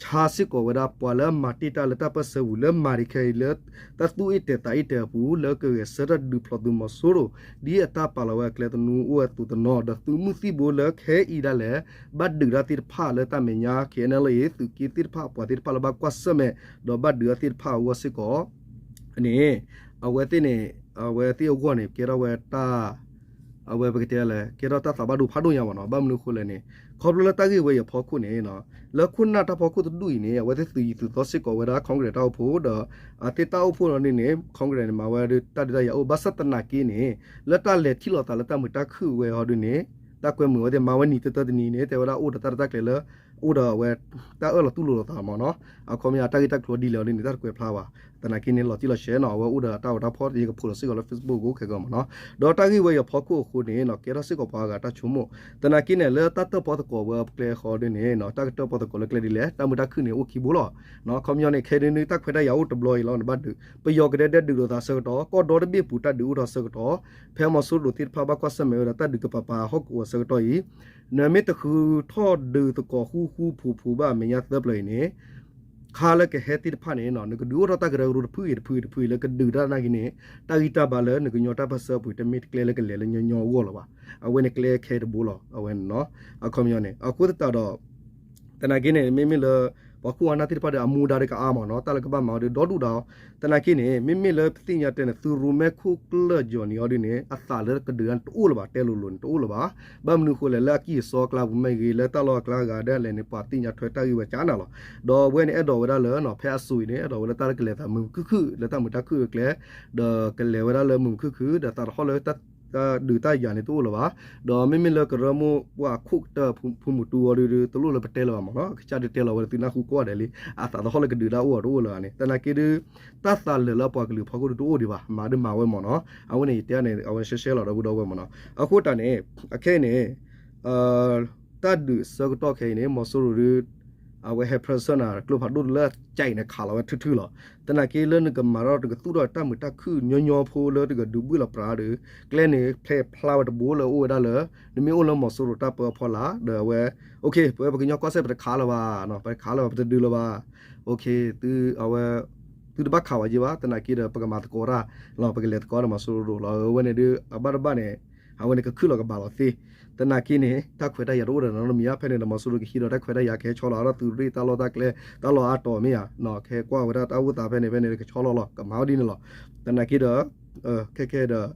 ဆါစ့ၢ်ကီးဝဲဒၣ်ပှၤလၢအမၤတ့ၢ်တၢ်လၢတၢ်ပၢၢ်ဆၢပူၤ လၢမၤတခါအံၤလၢ တၢ်သူၣ်အ့ၣ်တဲာ်သးအ့ၣ်တဲာ်အပူၤ လၢကဂဲၤဆၢထၢၣ်ဒုးဖျိးသုးမီၤစိရိၤ ဒ်အတၢ်ပာ်လီၤဝဲအကျဲသနူအိၣ်ဝဲအသိးတနီၤ ဒီးသုးမုၢ်သံၣ်ဘိလၢခဲအံၤဒၣ်လဲာ် ဘၣ်ဒုးတၢ်သ့ၣ်တဖၣ်လၢတၢ်မဲာ်ညါ ခ့ၣ်အဲၣ်ယူၣ် သုးက့သ့ၣ်တဖၣ် ပှၤသ့ၣ်တဖၣ်လၢဘၣ်ကွၢ်ဆၢၣ်မဲာ် ဒီးဘၣ်ဒုးတၢ်သ့ၣ်တဖၣ်အဂီၢ်စ့ၢ်ကီး န့ၣ် အဝဲသ့ၣ်န့ၣ် အဝဲသ့ၣ်အဂီၢ်န့ၣ် ကဲထီၣ်ဝဲတၢ် အဝဲပကတဲလဲၣ် ကဲထီၣ်တၢ်သးဘၣ်ဒိဖးဒိၣ်ညါမ့ၢ်နီၤ ဘၣ်မနုၤအဃိလဲၣ်န့ၣ် ခီဖျိလၢတၢ်ဂ့ၢ်ဝဲအံၤအဖီခိၣ်န့ၣ် လၢခိၣ်နၢ်တၢ်ဖီခိၣ်တဒူၣ်အံၤန့ၣ် အဝဲသ့ၣ်သုးယံၤသုးသီစ့ၢ်ကီးဝဲဒၣ် Congress တၢ်အိၣ်ဖှိၣ်ဒီး အသ့ၣ်တၢ်အိၣ်ဖှိၣ်လီၤဒ်န့ၣ် Congress န့ၣ် မၤဝဲဒၣ်တၢ်ဒုးတၢ်ယၤအိၣ် ဘၣ်ဆၣ်သနာ်က့န့ၣ် လၢတၢ်လဲၤထံၣ်လိာ်သးလၢတၢ်မုာ်တၢ်ခုၣ်ဝဲအီၤဒ်န့ၣ် တၢ်ကွဲမုာ်ဝဲသ့ၣ် မၤဝဲနံၤတၢတၢတနံၤန့ၣ် တဲဝဲဒၣ်အိၣ်ဒီးတၢ်ရဲၣ်တၢ်ကျဲၤလၢ အိၣ်ဒီးအဝဲ တၢ်အၢၣ်လီၤတူၢ်လိာ်လိာ်သးမ့ၢ်နီၤ အခီပညီတၢ်ဂ့ၢ်တၢ်ကျိၤဒ်လဲၣ်အီၤဒ်န့ၣ် တၢ်တကွဲးဖျါဘၣ် သနာ်က့န့ၣ် လီၤတံၢ်လီၤဆဲးနီၤ အဝဲအိၣ်ဒီးတၢ်ဂီၤတၢ်ဖီၣ် ယကဖိးလီၤစ့ၢ်ကီးလၢ Facebook ကအိၣ်ခဲကီမ့ၢ်နီၤ ဒီးတၢ်ဂ့ၢ်ဝဲအံၤအဖီခိၣ်အဃိန့ၣ် ကဲထီၣ်စ့ၢ်ကီးပှၤအဂၤတၢ်ဆိကမိၣ် သနာ်က့န့ၣ် လၢတၢ်တၢၣ်ပီၣ်သကိးဝဲအကျဲဃီဒ်န့ၣ် တၢ်ကတၢၣ်ပီၣ်သကိးလၢကျဲဒ်လဲၣ် တၢ်မုာ်တၢ်ခုၣ်န့ၣ် အိၣ်ခံဘိလီၤ ခီပညီန့ၣ် ခဲဒ်န့ၣ် တၢ်ခွဲးတၢ်ယာ်အိၣ်တဘျီအံၤလီၤ နဘၣ်ဒုး ပယီၤကဒဲဒဲဒုးလိာ်သးဆၢကတီၢ် ကီၢ်ဒီတဘ့ၣ်ပူၤတၢ်ဒုးအိၣ်ထီၣ်ဆၢကတီၢ် ဖဲမီၤစိရိၤသ့ၣ်တဖၣ်ဘၣ်ကွၢ်ဆၢၣ်မဲာ်ဝဲဒီးတၢ်ဒုးကပၤပၤဟီၣ်ကဝီၤဆၢကတီၢ်အံၤ နမ့ၢ်တဃုထီၣ်ဒုးသကိးဃူဃူဖိးဖိးဘၣ်အမဲာ်ညါသၢပျၢၤအံၤန့ၣ် ခါလၢကဟဲသ့ၣ်တဖၣ်န့ၣ် နကဒုးအိၣ်ထီၣ်တၢ်ကရၢကရိတဖုအံၤတဖုအံၤတဖုအံၤလၢကဒုးတၢ်နာ်က့န့ၣ် တၢ်ဂံၢ်တၢ်ဘါလၢနကညီတၢ်ပၢၢ်ဆၢအပူၤ တမ့ၢ်တကျဲလၢကလဲၤလၢညီညီအဂီၢ်လၢၤဘၣ် အဝဲန့ၣ်ကျဲခဲတဘိလီၤ အဝဲန့ၣ် အခီပညီန့ၣ် အဃိသတးဒီး သနာ်က့န့ၣ် မ့မ့ၢ်လၢ ပှၤခိၣ်အနၢ်သ့ၣ်တဖၣ်ဒီးအမူဒါတကအါမ့ၢ်နီၤ, တၢ်လၢကဘၣ်မၤအီၤဒီးဒီဒူၣ်ဒီး, သနာ်က့န့ၣ် မ့မ့ၢ်လၢပသ့ၣ်ညါတဲန့ၣ် သုးရိၣ်မဲခိၣ်ကျၢၢ်ယီၤန့ၣ်အီၤဒ်န့ၣ် အသးလၢကဒုးဒၣ်န့ၣ်တအိၣ်လၢၤဘၣ်, တဲလိၤလိၤန့ၣ်တအိၣ်လၢၤဘၣ်. ဘၣ်မနုၤအဃိလဲၣ်, လၢအကံၢ်အစီအကျါပူၤမ့ၢ်ဂ့ၤ, လၢတၢ်လီၢ်အကျါဂၤဒၣ်လဲာ်န့ၣ် ပှၤသ့ၣ်ညါထွဲတၢ်ဂ့ၢ်ဝဲကနၤလီၤ. ဒီးအဝဲန့ၣ်အဲၣ်ဒိးဝဲဒၣ်လၢ ဖဲအစိၤအံၤန့ၣ် အဲၣ်ဒိးဝဲလၢတၢ်လၢကလဲၤသးမုာ်မုာ်ခုၣ်ခုၣ် လၢတၢ်မုာ်တၢ်ခုၣ်အကျဲ, ဒီးကလဲၤဝဲဒၣ်လၢမုာ်မုာ်ခုၣ်ခုၣ် ဒီးသးတဟီၣ်လၢ တၢ်ဒုးတၢ်ယၤန့ၣ်တအိၣ်လၢၤဘၣ်. ဒီးမ့မ့ၢ်လၢကရၢမိၢ်ပှၢ်ခိၣ်ကတၢၢ်ဖုမူတူအီၤဒုး တလိၣ်လၢပတဲလၢၤဘၣ်မ့ၢ်နီၤ, ကစၢ်ဒုးတဲလီၤဝဲလၢသုနၢ်ဟူကိးဂၤဒဲးလံ, အသးတဟီၣ်လၢကဒုးဒၣ်အိၣ်အီၤတအိၣ်လၢၤန့ၣ်, သနာ်က့ဒုး တၢ်သးလၢာ်လၢအပှၤကလုာ်ဖီခိၣ်ဒုးတအိၣ်ဒံးဘၣ်, မၤဒုးမၤဝဲမ့ၢ်နီၤ. အဝဲန့ၣ်ယတဲန့ၣ် အဝဲရှဲရှဲလီၤ ဒီပုၢ်ဒီဝဲၢ်မ့ၢ်နီၤ. အဃိတၢ်န့ၣ် အခဲအံၤန့ၣ် တၢ်ဒုးဆၢကတီၢ်ခဲအံၤန့ၣ် မီၤစိရိၤဒုး အဝဲဟဲ present နၤ ကျိဖးဒိၣ်လၢကၠဲးအံၤန့ၣ် ခးလီၤဝဲထုထုလီၤ. သနာ်က့လၢနကမၤထီၣ် တကသူၣ်ထီၣ်တၢ်မုာ်တၢ်ခုၣ်ညီညီဖိလၢတကဒုးဘှံၣ်လီၤပြးဒီး ကျဲန့ၣ် ဖျဲးဖျါဝဲတဘိလၢအအိၣ်ဝဲဒၣ်လၢ နမ့ၢ်အိၣ်လၢမီၤစိရိၤတၢ်ပၢအဖီလာ် ဒီးအဝဲ okay ပဝဲပကညီကီၢ်စဲၣ် ပတခးလၢၤဘၣ်, ပတခးလၢၤဘၣ်, ပတဒုးလၢၤဘၣ်, okay သု အဝဲ သုတဘၣ်ခးဝဲက့ဘၣ်, သနာ်က့ဒီး ပကမၤသကိးတၢ်လီၤ, ပကလဲၤသကိးဒီးမီၤစိရိၤလီၤ. အဝဲန့ၣ်ဒုး အဘၣ်တဘၣ်န့ၣ် အဝဲန့ၣ်ကခုၣ်လီၤကဘၣ်လီၤသ့. သနာ်က့န့ၣ် တၢ်ခွဲးတၢ်ယာ်တအိၣ်ဒီးနီတမံၤဧါ, ဖဲန့ၣ်ဒီး မီၤစိရိၤကဟံးဒီးတၢ်ခွဲးတၢ်ယာ် ကဟဲဆီလီၤအါထီၣ်သုးရ့ၣ်တၢ်လီၢ်တၢ်ကျဲ တၢ်လီၢ်အါတီၤမ့ၢ်ဧါ, ကဟဲကွၢ်ဝဲဒၣ်တၢ်အိၣ်သးဖဲန့ၣ် ဖဲန့ၣ်ကဆီလီၤလီၤ, ကမၤဝဲဒ်န့ၣ်လီၤ. သနာ်က့ဒီး ခဲခဲဒီး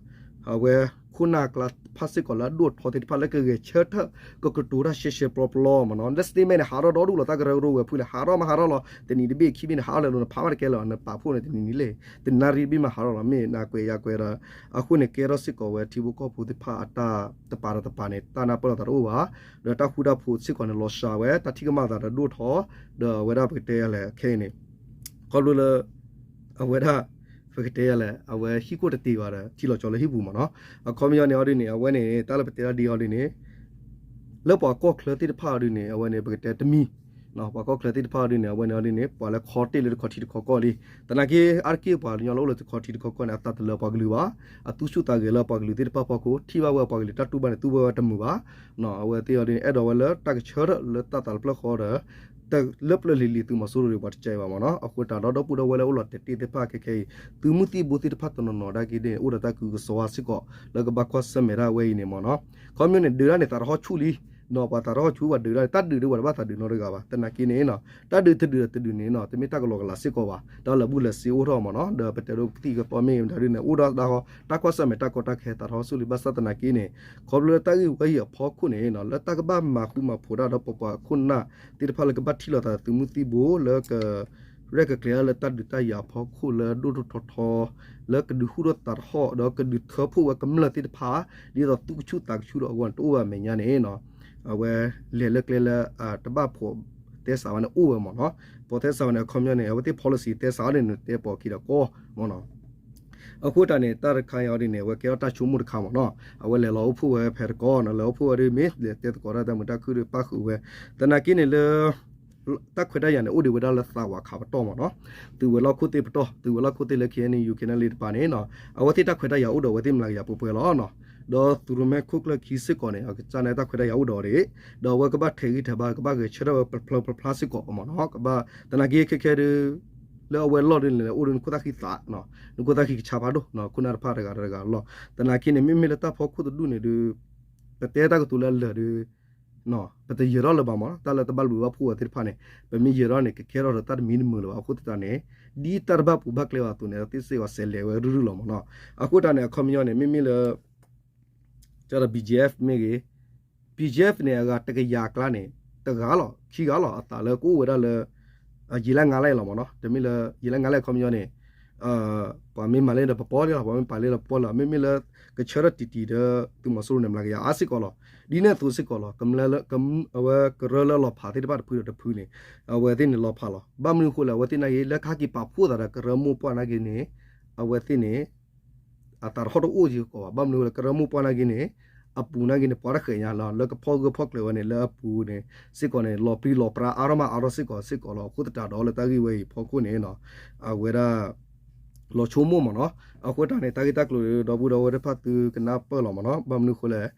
အဝဲ ခိၣ်နၢ်ကျါတဖၣ်စ့ၢ်ကီးလၢအဒိၣ်အထီသ့ၣ်တဖၣ်လၢကဂဲၤဆၢထၢၣ် ကကတိၤတၢ်ရှဲရှဲပျီပျီမ့ၢ်နီၤ, လၢ statement န့ၣ် ဟးထီၣ်ဒီဒူၣ်လီၤ, တၢ်ကရၢကရိဝဲၤဖုန့ၣ် ဟးထီၣ်မးဟးထီၣ်လီၤ, တနံၤတဘ့ၣ်ခံဘ့ၣ်န့ၣ် ဟးထီၣ်လဲၤလိၤန့ၣ် ဖးမးတကဲလၢၤ, နပာ်ဖှိၣ်န့ၣ် တနံၤနံၤလၢ တနၣ်ရံၣ်တဘ့ၣ်မးဟးထီၣ်လီၤ, မ့ၢ်နၤကွဲးယၤကွဲးဒီး အဃိန့ၣ် ကဲထီၣ်စ့ၢ်ကီးဝဲထံဖိကီၢ်ဖိသ့ၣ်တဖၣ်အတၢ်တပာ်တပာ်န့ၣ် တၢ်နၢ်ပၢၢ်လိာ်သးတအိၣ်ဘၣ်, ဒီးတၢ်ဃူတၢ်ဖိးစ့ၢ်ကီးန့ၣ် လီၤစှၤဝဲ, တၢ်ထံၣ်ကမၣ်သးဒီးဒိၣ်ထီၣ်, ဒီးအဝဲဒၣ်ပကတဲယၤလဲၣ်ခဲအံၤန့ၣ် ခီဖျိလၢ အဝဲဒၣ် ပကတဲယၤလဲၣ် အဝဲဟံၣ်ခိၣ်တတ့ၢ်ဘၣ်ဒီး ထံလီၤကၠီၤလၢဟံၣ်ပူၤမ့ၢ်နီၤ, အခီပညီန့ၣ်အီၤဒ်န့ၣ် အဝဲန့ၣ် တၢ်လၢပတဲတၢ်ဒ်အီၤဒ်န့ၣ် လၢပှၤကီၢ်ချၢသ့ၣ်တဖၣ်အီၤဒ်န့ၣ် အဝဲန့ၣ် ပကတဲတမံၤ, ပှၤကီၢ်ချၢသ့ၣ်တဖၣ်အီၤဒ်န့ၣ် အဝဲန့ၣ်အီၤဒ်န့ၣ် ပှၤလၢခီတ့ၢ်လၢတခီထံတခီကီၢ်လံ, သနာ်က့ အါတက့ၢ်ပှၤကညီလၢအိၣ်လၢတခီထံတခီကီၢ်န့ၣ် အသးတလၢပှၤကလုာ်ဘၣ်, အသူၣ်ဆူၣ်သးဂဲၤလၢပှၤကလုာ်သ့ၣ်တဖၣ်အဖီခိၣ်, ထံၣ်ဘၣ်ဝဲပှၤကလုာ်တၢ်တူၢ်ဘၣ်န့ၣ် တူၢ်ဘၣ်ဝဲတမုာ်ဘၣ်, အဝဲသ့ၣ်အီၤဒ်န့ၣ် အဲၣ်ဒိးဝဲလၢတၢ်ကဆၢထၢၣ်လၢတၢ်သးတဖျၢၣ်ဃီဒီး တလၢပျၢၤလံၤလံၤသုးမီၤစိရိၤဒ်ပှၤတကဲဘၣ်မ့ၢ်နီၤ, အဃိတၢ်ဒီးဒီပုၢ်ဒီဝဲၢ်လၢအိၣ်လီၤတဲာ်တ့ၢ်သ့ၣ်တဖၣ်ခဲခဲအံၤ သုးမုၢ်သံၣ်ဘိသ့ၣ်တဖၣ်တနီၤနီၤဒၣ်က့ၤန့ၣ် အိၣ်ဒီးတၢ်ကုကစီၤဝါစ့ၢ်ကီး လၢကဘၣ်ကွၢ်ဆၢၣ်မဲာ်တၢ်ဝဲအံၤန့ၣ်မ့ၢ်နီၤ, ခီပညီန့ၣ် ဒုးတၢ်န့ၣ် သးတဟီၣ်ဆူၣ်လံ, ပှၤသးတဟီၣ်ဆူၣ် ပှၤဒုးတၢ်န့ၣ် တၢ်ဒုးဒ်ပှၤတဘၣ်သးဒုးနီတဂၤဘၣ်, သနာ်က့န့ၣ် တၢ်ဒုးတဒုးဒီးတဒုးန့ၣ်နီၤ တမ့ၢ်တၢ်ကလီကလးစ့ၢ်ကီးဘၣ်, တၢ်လၢာ်ဘူၣ်လၢာ်စ့အိၣ်ထီၣ်မ့ၢ်နီၤ, ဒီးပတဲဒိးကသံၣ်ကသီမ့ၢ်ဂ့ၤမတၤဒ်န့ၣ် အိၣ်ဒီးတၢ်ဃီ တၢ်ကွၢ်ဆၢၣ်မဲာ်တၢ်ကီတၢ်ခဲသးတဟီၣ်ဆူၣ်လံ, ဘၣ်ဆၣ်သနာ်က့န့ၣ် ခီဖျိလၢတၢ်ဂ့ၢ်ဝဲအံၤအဖီခိၣ်န့ၣ် လၢတၢ်ကဘၣ်မၤဃူမၤဖိးတၢ်ဒီးပပှၤခိၣ်နၢ်သ့ၣ်တဖၣ်လၢကဘၣ်ထံၣ်လိာ်သးသုးမုၢ်သံၣ်ဘိလၢက ရဲၣ်ကကျဲၤလၢတၢ်ဒုးတၢ်ယၤအဖီခိၣ်လၢဒိၣ်ဒိၣ်ထီထီ လၢကဒုးဟူၣ်ထီၣ်သးတဟီၣ် ဒီးကဒုးထၢဖှိၣ်ဝဲကမျၢၢ်သ့ၣ်တဖၣ် ဒ်သိးသူၣ်ကဆူၣ်သးကဆူၣ်ဒီးအဂီၢ်န့ၣ် တအိၣ်ဘၣ်အမဲာ်ညါန့ၣ် အဝဲလဲၤလၢကျဲလၢ တဘၣ်ဖိးသဲစးဝဲန့ၣ်အိၣ်ဝဲမ့ၢ်နီၤ, ဖိးသဲစးဝဲန့ၣ် အခီပညီန့ၣ် အဝဲသ့ၣ် policy သဲစးန့ၣ် နတဲပိာ်ခံဒီးကီမ့ၢ်နီၤ, အဃိတၢ်န့ၣ် တၢ်တခါအံၤအီၤဒ်န့ၣ် အဝဲကဲထီၣ်တၢ်ဆိကမိၣ်တခါမ့ၢ်နီၤ, အဝဲလဲၤလီၤအိၣ်ဖှိၣ်ဝဲဖဲတကီ လဲၤလီၤအိၣ်ဖှိၣ်ဝဲဒ်မ့ၢ်လဲၤတဲသကိးတၢ်တၢ်မုာ်တၢ်ခုၣ်ဒီးပၣ်ဃုာ်ဝဲ, သနာ်က့န့ၣ်လၢ တၢ်ခွဲးတၢ်ယာ်န့ၣ် အိၣ်ဒံးဝဲဒၣ်လၢသးဝးခးပတီၢ်မ့ၢ်နီၤ, သုးဝဲၤလီၢ်ခိၣ်သ့ၣ်ပတီၢ် သုးဝဲၤလီၢ်ခိၣ်သ့ၣ်လၢ ခ့ၣ်အဲၣ်ယူၣ် ခ့ၣ်အဲၣ်ယူၣ် တပၤန့ၣ် အဝဲသ့ၣ်တၢ်ခွဲးတၢ်ယာ်အိၣ်ဒီးအဝဲသ့ၣ်မျးကယၤပှဲၤပှဲၤလီၤ, ဒီးသုးရိၣ်မဲခိၣ်ကျၢၢ်ခံစ့ၢ်ကီးန့ၣ် အကစၢ်န့ၣ်တၢ်ခွဲးတၢ်ယာ်အိၣ်ဒီးအီၤဒံး, ဒီးအဝဲကဘၣ်ထဲးဂံၢ်ထဲးဘါ ကဘၣ်ဂဲၤဆၢထၢၣ်ဝဲဖျၢၣ်ဖျၢၣ်ဖျါစ့ၢ်ကီးမ့ၢ်နီၤ, ကဘၣ် သနာ်က့ခဲခဲဒုး လၢအဝဲလီၢ်ဒ်န့ၣ် အိၣ်ဒီးနခိၣ်သၣ်ခံသး, နခိၣ်သၣ်ခံကဆါဖးဒိၣ် ခိၣ်နၢ်တဖၣ်တဂၤတဂၤလီၤ, သနာ်က့န့ၣ် မ့မ့ၢ်လၢတၢ်ဖီခိၣ်တဒူၣ်န့ၣ်ဒုး ပတဲတၢ်ကတိၤလၢအလၢာ်ဒုး ပတယၢၤထီၣ်လၢၤဘၣ်မ့ၢ်နီၤ, တၢ်လၢတဘၣ်ဘျုးဘၣ်ဖှိၣ်ဝဲသ့ၣ်တဖၣ်န့ၣ် ပမ့ၢ်ယၢၤထီၣ်န့ၣ် ကကဲထီၣ်ဒီးတၢ်တမံၤတမုာ်လၢၤဘၣ်, အဃိသတးန့ၣ် ဒ်တၢ်တဘၣ်ပူၤဘၣ်ကျဲဘၣ်အသိးန့ၣ် အဝဲသ့ၣ်စ့ၢ်ကီးဆဲးလဲၤဝဲရုၢ်ရုၢ်လီၤမ့ၢ်နီၤ, အဃိသတးန့ၣ် အခီပညီန့ၣ် မ့မ့ၢ်လၢ ကဒီး BGF မ့ၢ်ဂ့ၤ, BGF န့ၣ် အဂၤတကယၤအကျါန့ၣ် တဂၤလီၤ ခံဂၤလီၤ အသးလၢကအိၣ်ဝဲဒၣ်လၢ ယံာ်လၢငါးလါလီၤမ့ၢ်နီၤ, တမ့ၢ်လၢ ယံာ်လၢငါးလါအခီပညီန့ၣ် ပှၤမ့ၢ်မၤလၢဒီးပပီၢ်လံလီၤ, ပှၤမ့ၢ်ပာ်လၢပပီၢ်လံလီၤ, မ့မ့ၢ်လၢ ကဆၢထၢၣ်တံၢ်တံၢ်ဒီး သုးမီၤစိရိၤန့ၣ် မျးကယၤအါစ့ၢ်ကီးလီၤ, ဒ်န့ၣ်အသိးစ့ၢ်ကီးလီၤ, အဝဲကရၢလၢအလီၤဖးသ့ၣ်တဖၣ်တဖုဒီးတဖုန့ၣ် အဝဲသ့ၣ်န့ၣ်လီၤဖးလီၤ, ဘၣ်မနုၤအဃိလဲၣ် အဝဲသ့ၣ်နာ်က့ လၢကဟဲက့ၤပာ်ဖှိၣ်သးဒီးကရၢမိၢ်ပှၢ်နာ်က့န့ၣ် အဝဲသ့ၣ်န့ၣ် အသးတဟီၣ်တအိၣ်စ့ၢ်ကီးဘၣ်, ဘၣ်မနုၤအဃိလဲၣ် ကရၢမိၢ်ပှၢ်နာ်က့န့ၣ် အပူၤနာ်က့န့ၣ် ပှၤတဃဲၤညါလီၤ, လၢကဖီၣ်ဂၢၢ်ဖီၣ်ကျၢၤဝဲန့ၣ် လၢအပူၤန့ၣ် စ့ၢ်ကီးန့ၣ် လီၤပျံၤလီၤပြါအါထီၣ်မးအါထီၣ်စ့ၢ်ကီးစ့ၢ်ကီးလီၤ, အဃိသတးဒီးလၢတၢ်ဂ့ၢ်ဝဲအံၤဖီခိၣ်န့ၣ် အဝဲဒၣ် လီၤဆိကမိၣ်မ့ၢ်နီၤ, အဃိတၢ်န့ၣ် တၢ်ဂ့ၢ်တၢ်ကျိၤဒီပုၢ်ဒီဝဲၢ်တဖၣ်သုကနၢ်ပၢၢ်လီၤမ့ၢ်နီၤ, ဘၣ်မနုၤအဃိလဲၣ်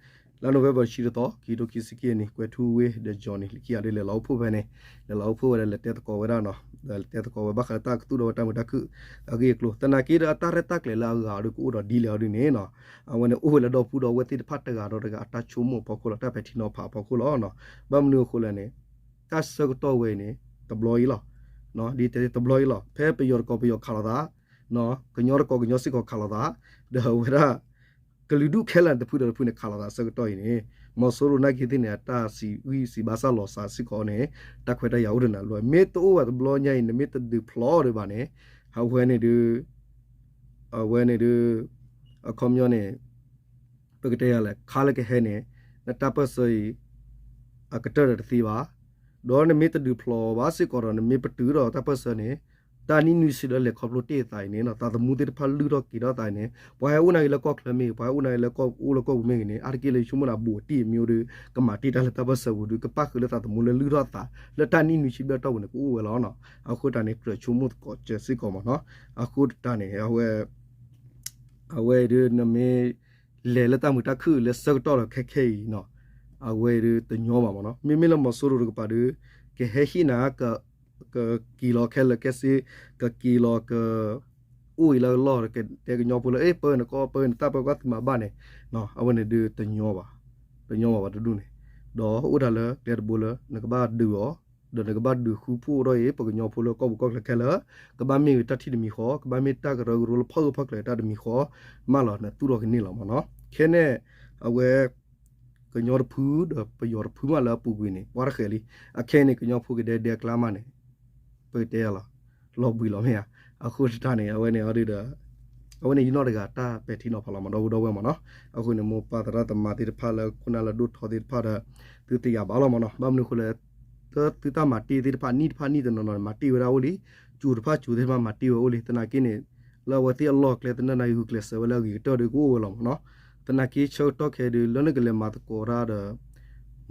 လါ November တဆံတသီ ခံကထိခံဆံခံအနံၤ ကွဲၤထူဝ့ဒီး Johnny လၢခံဂၤဒ်လဲၣ်လီၤအိၣ်ဖှိၣ်ဖဲန့ၣ်, လဲၤလီၤအိၣ်ဖှိၣ်ဝဲဒီးလဲၤတဲသကိးဝဲဒၣ်နီၤ, လဲၤတဲသကိးဝဲဘၣ်ဃးလၢတၢ်ကသူၣ်ထီၣ်ဝဲတၢ်မုာ်တၢ်ခုၣ်အဂ့ၢ်အကျိၤ, သနာ်က့ဒီးအတၢ်ရဲၣ်တၢ်ကျဲၤလၢအဂၤဒုးကအိၣ်ဒီးဒ်လဲၣ်အီၤဒ်န့ၣ်နီၤ, အဝဲန့ၣ်အိၣ်ဝဲလၢဒီပုၢ်ဒီဝဲၢ်သ့ၣ်တဖၣ်တဂၤဒီးတဂၤအတၢ်ဆိကမိၣ်အဖီခိၣ်လီၤ, တၢ်ပဲာ်ထံနီၤဖးအဖီခိၣ်လီၤ, ဘၣ်မနုၤအဃိလဲၣ်န့ၣ် တၢ်ဆၢကတီၢ်ဝဲအံၤန့ၣ် ဒ်တဲတဘျီအံၤလီၤ, ဒ်တဲတဘျီအံၤလီၤ. ဖဲပယီၤတကိးပယီၤခးလိာ်သး, ကညီတကိးကညီစ့ၢ်ကီးခးလိာ်သး, ဒီးအဝဲဒၣ် ကလုာ်ဒူၣ်ခဲလၢာ်န့ၣ် တဖုဒီးတဖုန့ၣ် ခးလိာ်သးအဆၢကတီၢ်အံၤန့ၣ် မီၤစိရိၤနာ်က့သ့ၣ်န့ၣ် အတၢ်စံးဝံစံးဘၣ်စၢ်လီၤစၢ်စ့ၢ်ကီးန့ၣ် တၢ်ခွဲးတၢ်ယာ်အိၣ်တနၤလီၤ. မ့ၢ်တအိၣ်ဘၣ်တဘျီညါအံၤ နမ့ၢ်တဒုးဖျိးဒံးဘၣ်န့ၣ် အဝဲန့ၣ်ဒုး အဝဲန့ၣ်ဒုး အခီပညီန့ၣ် ပကတဲယၤလဲၣ် ခါလၢကဟဲန့ၣ် နတၢ်ပၢၢ်ဆၢအံၤ အကတၢၢ်ဒီးတသ့ဘၣ်. ဒီးနမ့ၢ်တဒုးဖျိးဘၣ်စ့ၢ်ကီးဒီး နမ့ၢ်ပတုာ်ဒီးတၢ်ပၢၢ်ဆၢန့ၣ် တၢ်နံၣ်နွံဆံဒီးလဲၤခီဖျိတ့ၢ်အသးအံၤန့ၣ် သးသမူသ့ၣ်တဖၣ်လုၢ်ထီၣ်က့ၤထီၣ်သးအံၤန့ၣ် ပှၤဟဲအိၣ်နာ်က့လၢကီၢ်ချၢမ့ၢ်ဂ့ၤ ပှၤဟဲအိၣ်နာ်က့လၢကီၢ်ပူၤအိၣ်လၢကီၢ်ပူၤမ့ၢ်ဂ့ၤန့ၣ် အါတက့ၢ်လၢယဆိကမိၣ်န့ၣ် အဘူးအတံၢ်အမံၤအိၣ်ဒီး ကမၤတ့ၢ်တၢ်လၢတၢ်ပၢၢ်ဆၢပူၤဒီး ကပၣ်ဃုာ်လၢသးသမူလၢလုၢ်ထီၣ်သး လၢတၢ်နံၣ်နွံဆံဘျဲၣ်တီၢ်ပူၤန့ၣ် ကအိၣ်ဝဲလီၤ. အဃိတၢ်န့ၣ် ကြၢးဆိကမိၣ်သကိးစၢၤစ့ၢ်ကီးမ့ၢ်နီၤ. အဃိတၢ်န့ၣ် အဝဲ အဝဲဒုး နမ့ၢ်လဲၤလၢတၢ်မုာ်တၢ်ခုၣ်လၢဆၢကတီၢ်ဒီးခဲခဲအံၤနီၤ အဝဲဒုးတညီဘၣ်မ့ၢ်နီၤ. မ့မ့ၢ်လၢမီၤစိရိၤတကပၤဒီး ကဟဲဟ့ၣ်နၤ ကက့ၤလီၤခဲလၢာ်ခဲဆ့ ကက့ၤလီၤက အိၣ်အံၤလၢအလီၢ် ကတဲကညီဖိလၢ အဲ ပၢနကီၢ် ပၢနတၢ်ပၢ ကီၢ်သုမၤဘၣ်န့ၣ် အဝဲန့ၣ်ဒုးတညီဘၣ်, တညီဘၣ်ဘၣ်တဒူၣ်န့ၣ် ဒီးအိၣ်ဒၣ်လၢကျဲတဘိလၢ နကဘၣ်ဒုးအီၤ ဒီးနကဘၣ်ဒုးဃုဖှိၣ်ထီၣ်အံၤ ပှၤကညီဖိလၢကီၢ်ပူၤကီၢ်ချၢခဲလၢာ် ကဘၣ်မ့ၢ်ဂ့ၤတၢ်ထံၣ်တမံၤဃီ ကဘၣ်မ့ၢ်တၢ်ကရၢကရိလၢဖီၣ်ဂၢၢ်ဖီၣ်ကျၢၤတၢ်တမံၤဃီ မးလီၤ နသူၣ်ထီၣ်ကန့ၢ်လီၤမ့ၢ်နီၤ. ခဲန့ၣ် အဝဲ ကညီတဖုဒီးပယီၤတဖုမးလၢအပူၤကွံာ်န့ၣ် ပှၤတဃဲၤလံ. အခဲအံၤန့ၣ် ကညီဖိကဒဲဒဲအကျါမးန့ၣ် ပကတဲလီၤ လီၤဘှံးလီၤမ့ၢ်ဧါ. အဃိတၢ်န့ၣ် အဝဲန့ၣ်အီၤဒုးဒီး အဝဲန့ၣ်ယနီၢ်တဂၤတၢ်ပဲာ်ထံနီၤဖးလီၤမ့ၢ် ဒီပုၢ်ဒီဝဲၢ်မ့ၢ်နီၤ. အဃိန့ၣ် မိၢ်ပၢ်သရၣ်သမါသ့ၣ်တဖၣ်လၢခိၣ်နၢ်လၢဒိၣ်ထီသ့ၣ်တဖၣ်ဒီး သုသ့ၣ်ညါဘၣ်လီၤမ့ၢ်နီၤ. ဘၣ်မနုၤအဃိလဲၣ် လၢသုတၢ်မၤတ့ၢ်သ့ၣ်တဖၣ် နံၣ်တဖၣ်နံၣ်တနီၤနီၤန့ၣ် မၤတ့ၢ်ဝဲဒၣ်အိၣ်လံ. ကၠိၤတဖၣ်ကၠိၤသ့ၣ်တဖၣ်မၤတ့ၢ်ဝဲအိၣ်လံ. သနာ်က့န့ၣ် လၢအဝဲသ့ၣ်အလီၢ်ကျဲသနၢၣ်နာ်က့ ဂုာ်ကျဲးစၢးဝဲလၢအဂ့ၤကတၢၢ်ဒီးကအိၣ်ဝဲလီၤမ့ၢ်နီၤ. သနာ်က့ဆၢကတီၢ်ခဲအံၤဒီး လၢနကလဲၤမၤသကိးတၢ်ဒီး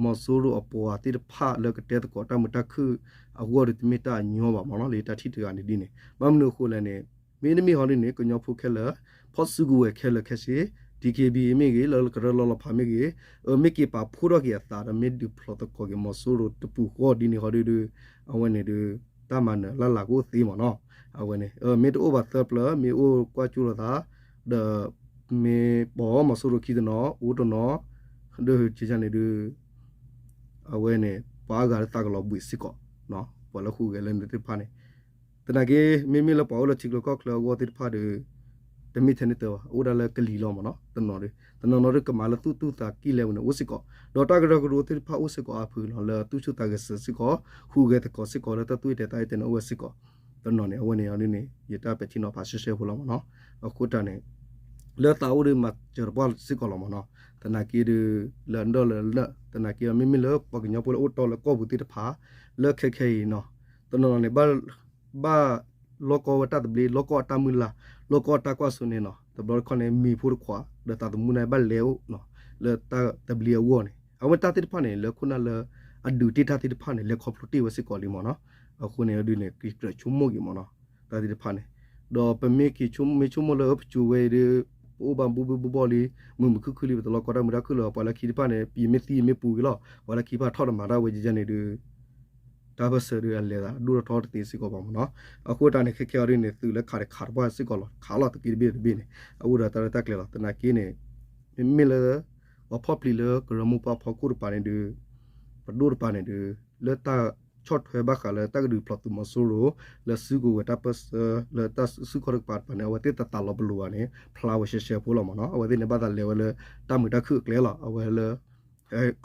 မီၤစိရိၤအပှၤသ့ၣ်တဖၣ်လၢကတဲသကိးတၢ်မုာ်တၢ်ခုၣ်အဂီၢ်ဒီး တမ့ၢ်တၢ်အညီဘၣ်မ့ၢ်နီၤ လၢယတၢ်ထံၣ်တဂၤန့ၣ်ဒ်န့ၣ်. ဘၣ်မနုၤအဃိလဲၣ်န့ၣ် မ့တမ့ၢ်ဟီဒ်န့ၣ် ကညီဖိခဲလၢာ် ဖီၣ်စုကဝဲၤခဲလၢာ်ခဲဆ့ DKBA မ့ၢ်ဂ့ၤ လၢကရၢလီၤလီၤဖးမ့ၢ်ဂ့ၤ အမ့ၢ်က့ၤပာ်ဖှိၣ်ထီၣ်က့ၤအသးဒီး မ့ၢ်ဒုးဖျိးသကိးက့ၤမီၤစိရိၤတပူၤဃီဒ်န့ၣ်ဟီဒုးဒုး အဝဲန့ၣ်ဒုး တၢ်မၤနၢၤလၢ်လၢ်ကအိၣ်သ့မ့ၢ်နီၤ. အဝဲန့ၣ် မ့ၢ်တအိၣ်ဘၣ်သၢပျၢၤ မ့ၢ်အိၣ်ကွၢ်ကၠိလိာ်သး ဒီး မ့ၢ်ပိာ်မီၤစိရိၤခံတနီၤ အိၣ်တနီၤ ဒုးကန့ၣ်ဒုး အဝဲန့ၣ် ပှၤအါဂၤလၢသးကလီၤဘှံးစ့ၢ်ကီး ပှၤလၢဟူးဂဲၤလၢန့ၣ်သ့ၣ်တဖၣ်န့ၣ် သနာ်က့ မ့မ့ၢ်လၢပှၤအိၣ်လၢထံကျိကီၢ်ချၢအဂီၢ်သ့ၣ်တဖၣ်ဒီး တမ့ၢ်ထဲန့ၣ်တၢ်ဘၣ် အိၣ်ဒၣ်လၢကလံၤလီၤမ့ၢ်နီၤ. တနီၤဒီး တနီၤနီၤဒီး ကမၤလၢသူၣ်တူၢ်သးကံၢ်လဲဝဲန့ၣ်အိၣ်စ့ၢ်ကီး ဒီးတၢ်ကရၢကရိသ့ၣ်တဖၣ်အိၣ်စ့ၢ်ကီးအါဖုလီၤ လၢသူၣ်ဆူၣ်သးဂဲၤစၢၤစ့ၢ်ကီး ဟူးဂဲၤသကိးစ့ၢ်ကီးလၢတၢ်သူၣ်အုးသးအုးသ့ၣ်န့ၣ်အိၣ်ဝဲစ့ၢ်ကီး တနီၤန့ၣ် အဝဲန့ၣ်အီၤဒ်န့ၣ် ယတၢ်ပဲာ်ထံနီၤဖးရှဲရှဲဖိလီၤမ့ၢ်နီၤ. အဃိတၢ်န့ၣ် လၢသးအိၣ်ဒီးမၤစၢၤတပှၢ်စ့ၢ်ကီးလီၤမ့ၢ်နီၤ. သနာ်က့ဒီး လၢအဒၢၣ်လၢလၢ သနာ်က့ မ့မ့ၢ်လၢပှၤကညီဖိလၢအိၣ်တီလၢကီၢ်ပူၤသ့ၣ်တဖၣ် လၢခဲခဲအံၤနီၤ တနီၤနီၤန့ၣ် ဘၣ်လီၢ်ကီဝဲတၢ်သဘျ့ လီၢ်ကီအတၢ်မုၢ်လၢ် လီၢ်ကီအတၢ်ကွၢ်စိန့ၣ်နီၤ တဘျီတခီၣ်န့ၣ် မံၤဖိတခွး ဒီးသးသမူန့ၣ်ဘၣ်လဲၤအိၣ်နီၤ လၢတၢ်သဘျ့အဂီၢ်န့ၣ် အဝဲတၢ်သ့ၣ်တဖၣ်န့ၣ် လၢခိၣ်နၢ်လၢ အဒုးတ့ၢ်တၢ်သ့ၣ်တဖၣ်န့ၣ် လဲၤခီဖျိတ့ၢ်ဝဲစ့ၢ်ကီးလံမ့ၢ်နီၤ. အဃိန့ၣ်ဒ်န့ၣ် ကကြၢးဆိကမိၣ်က့ၤမ့ၢ်နီၤ တၢ်သ့ၣ်တဖၣ်န့ၣ် ဒီးပမ့ၢ်ဆိကမိၣ်လၢပစိၤဝဲအံၤဒီး ပအိၣ်ဘၣ်ဘိဘိဘိဘိလံ မုာ်မုာ်ခုၣ်ခုၣ်လံ ပတလီၢ်ကီတၢ်မုာ်တၢ်ခုၣ်လၢၤ ပှၤလၢခံတဖၣ်န့ၣ် ယမ့ၢ်သံယမ့ၢ်ပူၤက့ၤလီၤ ပှၤလၢခံတဖၣ်ထီၣ်တမၤတၢ်ဝဲယဲန့ၣ်ဒီး တၢ်ပၢၢ်ဆၢဒီးအလဲၤသးဒိၣ်ထီၣ်ထီတသ့စ့ၢ်ကီးဘၣ်မ့ၢ်နီၤ. အဃိတၢ်န့ၣ် ခဲခဲအံၤဒ်န့ၣ် သုးလၢခးတခးတပှၢ်စ့ၢ်ကီးလီၤ ခးလီၤတက့ၢ်တဘ့ၣ်တဘ့ၣ်န့ၣ် အအိၣ်ဒီးတၢ်ရဲၣ်တၢ်ကျဲၤလီၤ. သနာ်က့န့ၣ် မ့မ့ၢ်လၢ ပှၤဖီၣ်ပျံၤလၢကရၢမိၢ်ပှၢ်ဖီခိၣ်တပၤန့ၣ်ဒီး ပဒိၣ်တပၤန့ၣ်ဒီး လၢတၢ်ဆီၣ်ထွဲဘၣ်ဃးလၢတၢ်ကဒုးဖျိးသုးမီၤစိရိၤ လၢစုကဝဲၤတၢ်ပၢၢ်ဆၢ လၢတၢ်စုခီၣ်တကပၤတပၤန့ၣ် အဝဲသ့ၣ်တသးလီၤပလိာ်ဘၣ်န့ၣ် ဖျါဝဲရှဲရှဲဖိလီၤမ့ၢ်နီၤ. အဝဲသ့ၣ်န့ၣ် ဘၣ်သးလဲၤဝဲလၢတၢ်မုာ်တၢ်ခုၣ်အကျဲလီၤ. အဝဲလၢ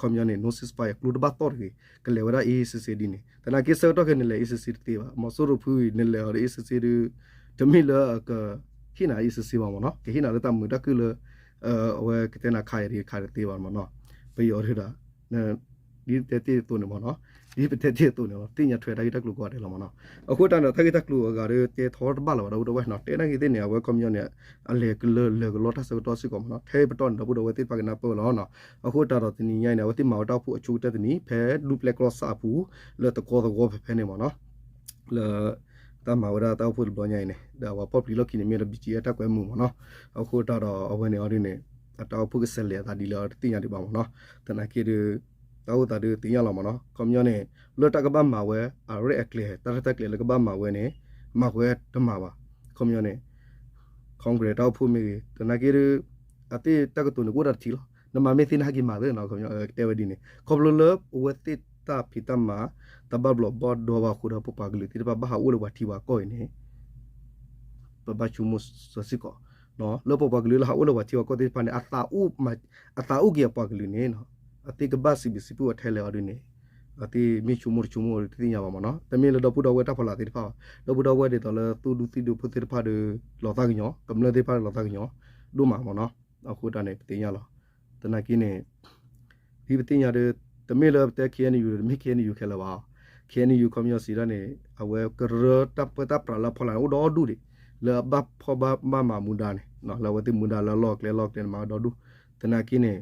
ခီပညီန့ၣ် no ceasefire ကျိတဘၣ်သီၣ်တဂ့ၤ ကလဲၤဝဲဒၣ် အေးအေးဆေးဆေး ဒ်န့ၣ် သနာ်က့ဆၢကတီၢ်ခဲအံၤန့ၣ် လဲၤ အေးဆေးဆေး တသ့ဘၣ်. မီၤစိရိၤဖုအံၤ နလဲၤအီၤဒီး အေးဆေးဆေး ဒီး တမ့ၢ်လၢအကဟ့ၣ်နၤ အေးဆေးဆေး ဘၣ်မ့ၢ်နီၤ. ကဟ့ၣ်နၤလၢတၢ်မုာ်တၢ်ခုၣ်လၢ အဝဲကတဲနၤခးယၤဒ်ခးတသ့ဘၣ်မ့ၢ်နီၤ. ပယီၤဒ်ဒီး ဒ်ပတဲတ့ၢ်အသိးန့ၣ်မ့ၢ်နီၤ, ဒ်ပတဲတ့ၢ်အသိးန့ၣ်လီၤ. သ့ၣ်ညါထွဲတၢ်ဂ့ၢ်တၢ်ကျိၤကိးဂၤဒဲးလီၤမ့ၢ်နီၤ. အဃိတၢ်န့ၣ် တၢ်ဂ့ၢ်တၢ်ကျိၤအဂၤဒီး တဲထီတဘၣ်လၢၤဘၣ် ဒီပုၢ်ဒီဝဲၢ်နီၤ. တဲနာ်က့သ့ၣ်န့ၣ် အဝဲခီပညီန့ၣ် အလဲၤကလၢာ်လဲၤကလီတၢ်ဆၢကတီၢ်စ့ၢ်ကီးမ့ၢ်နီၤ. ထဲပတီၢ်န့ၣ် ဒီပုၢ်ဒီဝဲၢ်သ့ၣ်တဖၣ်ကနၢ်ပၢၢ်လီၤနီၤ. အဃိတၢ်ဒီးတနံၤညါအံၤန့ၣ် အဝဲသ့ၣ်မၤဝဲတၢ်အိၣ်ဖှိၣ်အဆိကတၢၢ်တနံၤ ဖဲဒူပျဲၢ်ကျီၢ်စၣ်အပူၤ လၢသကိးသဝီဖဲဖဲန့ၣ်မ့ၢ်နီၤ. လၢ တၢ်မၤဝဲဒၣ်တၢ်အိၣ်ဖှိၣ်တဘျီညါအံၤန့ၣ် ဒီးအဝဲဖီၣ်ပျံၤလီၢ်ခံန့ၣ် မ့ၢ်ဒီး ဘီကၠံအ့ တၢ်ကွဲမုာ်မ့ၢ်နီၤ. အဃိတၢ်ဒီးအဝဲန့ၣ်အီၤဒ်န့ၣ် အတၢ်အိၣ်ဖှိၣ်ကဆဲးလဲၤအသးဒ်လၢတသ့ၣ်ညါဒံးဘၣ်မ့ၢ်နီၤ. သနာ်က့ဒီး တၢ်အိၣ်သးဒုးသ့ၣ်ညါလီၤမ့ၢ်နီၤ. ခီပညီန့ၣ် လၢတၢ်ကဘၣ်မၤဝဲ အရဲၣ်အကျဲၤ တၢ်ရဲၣ်တၢ်ကျဲၤလၢကဘၣ်မၤဝဲန့ၣ် မၤဝဲတမၤဘၣ်. ခီပညီန့ၣ် Congress တၢ်အိၣ်ဖှိၣ်မ့ၢ်ဂ့ၤ သနာ်က့ဒီး အသ့ၣ်တၢ်ကတိၤန့ၣ် ကအိၣ်ဒၣ်တထံၣ်လီၤ. နမၤမ့ၢ်သ့နဟဲက့ၤမၤသ့နီၤ ကတဲဝဲဒ်န့ၣ် ခီဖျိလၢအဝဲသ့ၣ် တၢ်ဖံးတၢ်မၤ တၢ်ဘၣ်ဘျီးဘၣ်ဒီဘၣ်အဃိဒီး ပပှၤကလုာ်သ့ၣ်တဖၣ်ဘၣ်ဟးအိၣ်လၢပှၤထံပှၤကီၢ်အံၤန့ၣ် ပဘၣ်ဆိကမိၣ်စ့ၢ်ကီး လၢပပှၤကလုာ်လၢဟးအိၣ်လၢပှၤထံပှၤကီၢ်သ့ၣ်တဖၣ်န့ၣ် အသးအိၣ်က့ၤအပှၤကလုာ်န့ၣ် အသ့ၣ်ကဘၣ်စံးဘျုးစံးဖှိၣ်အီၤထဲလဲၣ်အီၤဒ်န့ၣ် အသ့ၣ်မ့ၢ်ဆိကမိၣ်တဆိကမိၣ်တသ့ၣ်ညါဘၣ်မ့ၢ်နီၤ. တမ့ၢ်လၢဒီပုၢ်ဒီဝဲၢ်တၢ်ဖီလာ်သ့ၣ်တဖၣ်ဘၣ်. ဒီပုၢ်ဒီဝဲၢ်ဒ်သိးလၢသူၣ်ဒူသံၣ်ဒူဖိသ့ၣ်တဖၣ်ဒီး လီၤသးကညီၤ, ကမျၢၢ်သ့ၣ်တဖၣ်ဒီးလီၤသးကညီၤဒိၣ်မးမ့ၢ်နီၤ. အဃိတၢ်န့ၣ် ပသ့ၣ်ညါလီၤ. သနာ်က့န့ၣ် ဒ်ပသ့ၣ်ညါဒီး တမ့ၢ်လၢပတဲ K N U ဒီး တမ့ၢ် K N U ခဲလၢာ်ဘၣ်. K N U ခီပညီစံးဒ်န့ၣ် အဝဲကရၢတၢ်ပၢတၢ်ပြးလၢအဖီလာ်န့ၣ် အိၣ်ဒီဒူၣ်ဒံး လၢအဘၣ်ဖီၣ်ဘၣ်မၤမူဒါန့ၣ် လၢအဝဲသ့ၣ်မူဒါလၢအလီၢ်အကျဲလီၢ်ကျဲန့ၣ် မၤဒီဒူၣ်. သနာ်က့န့ၣ်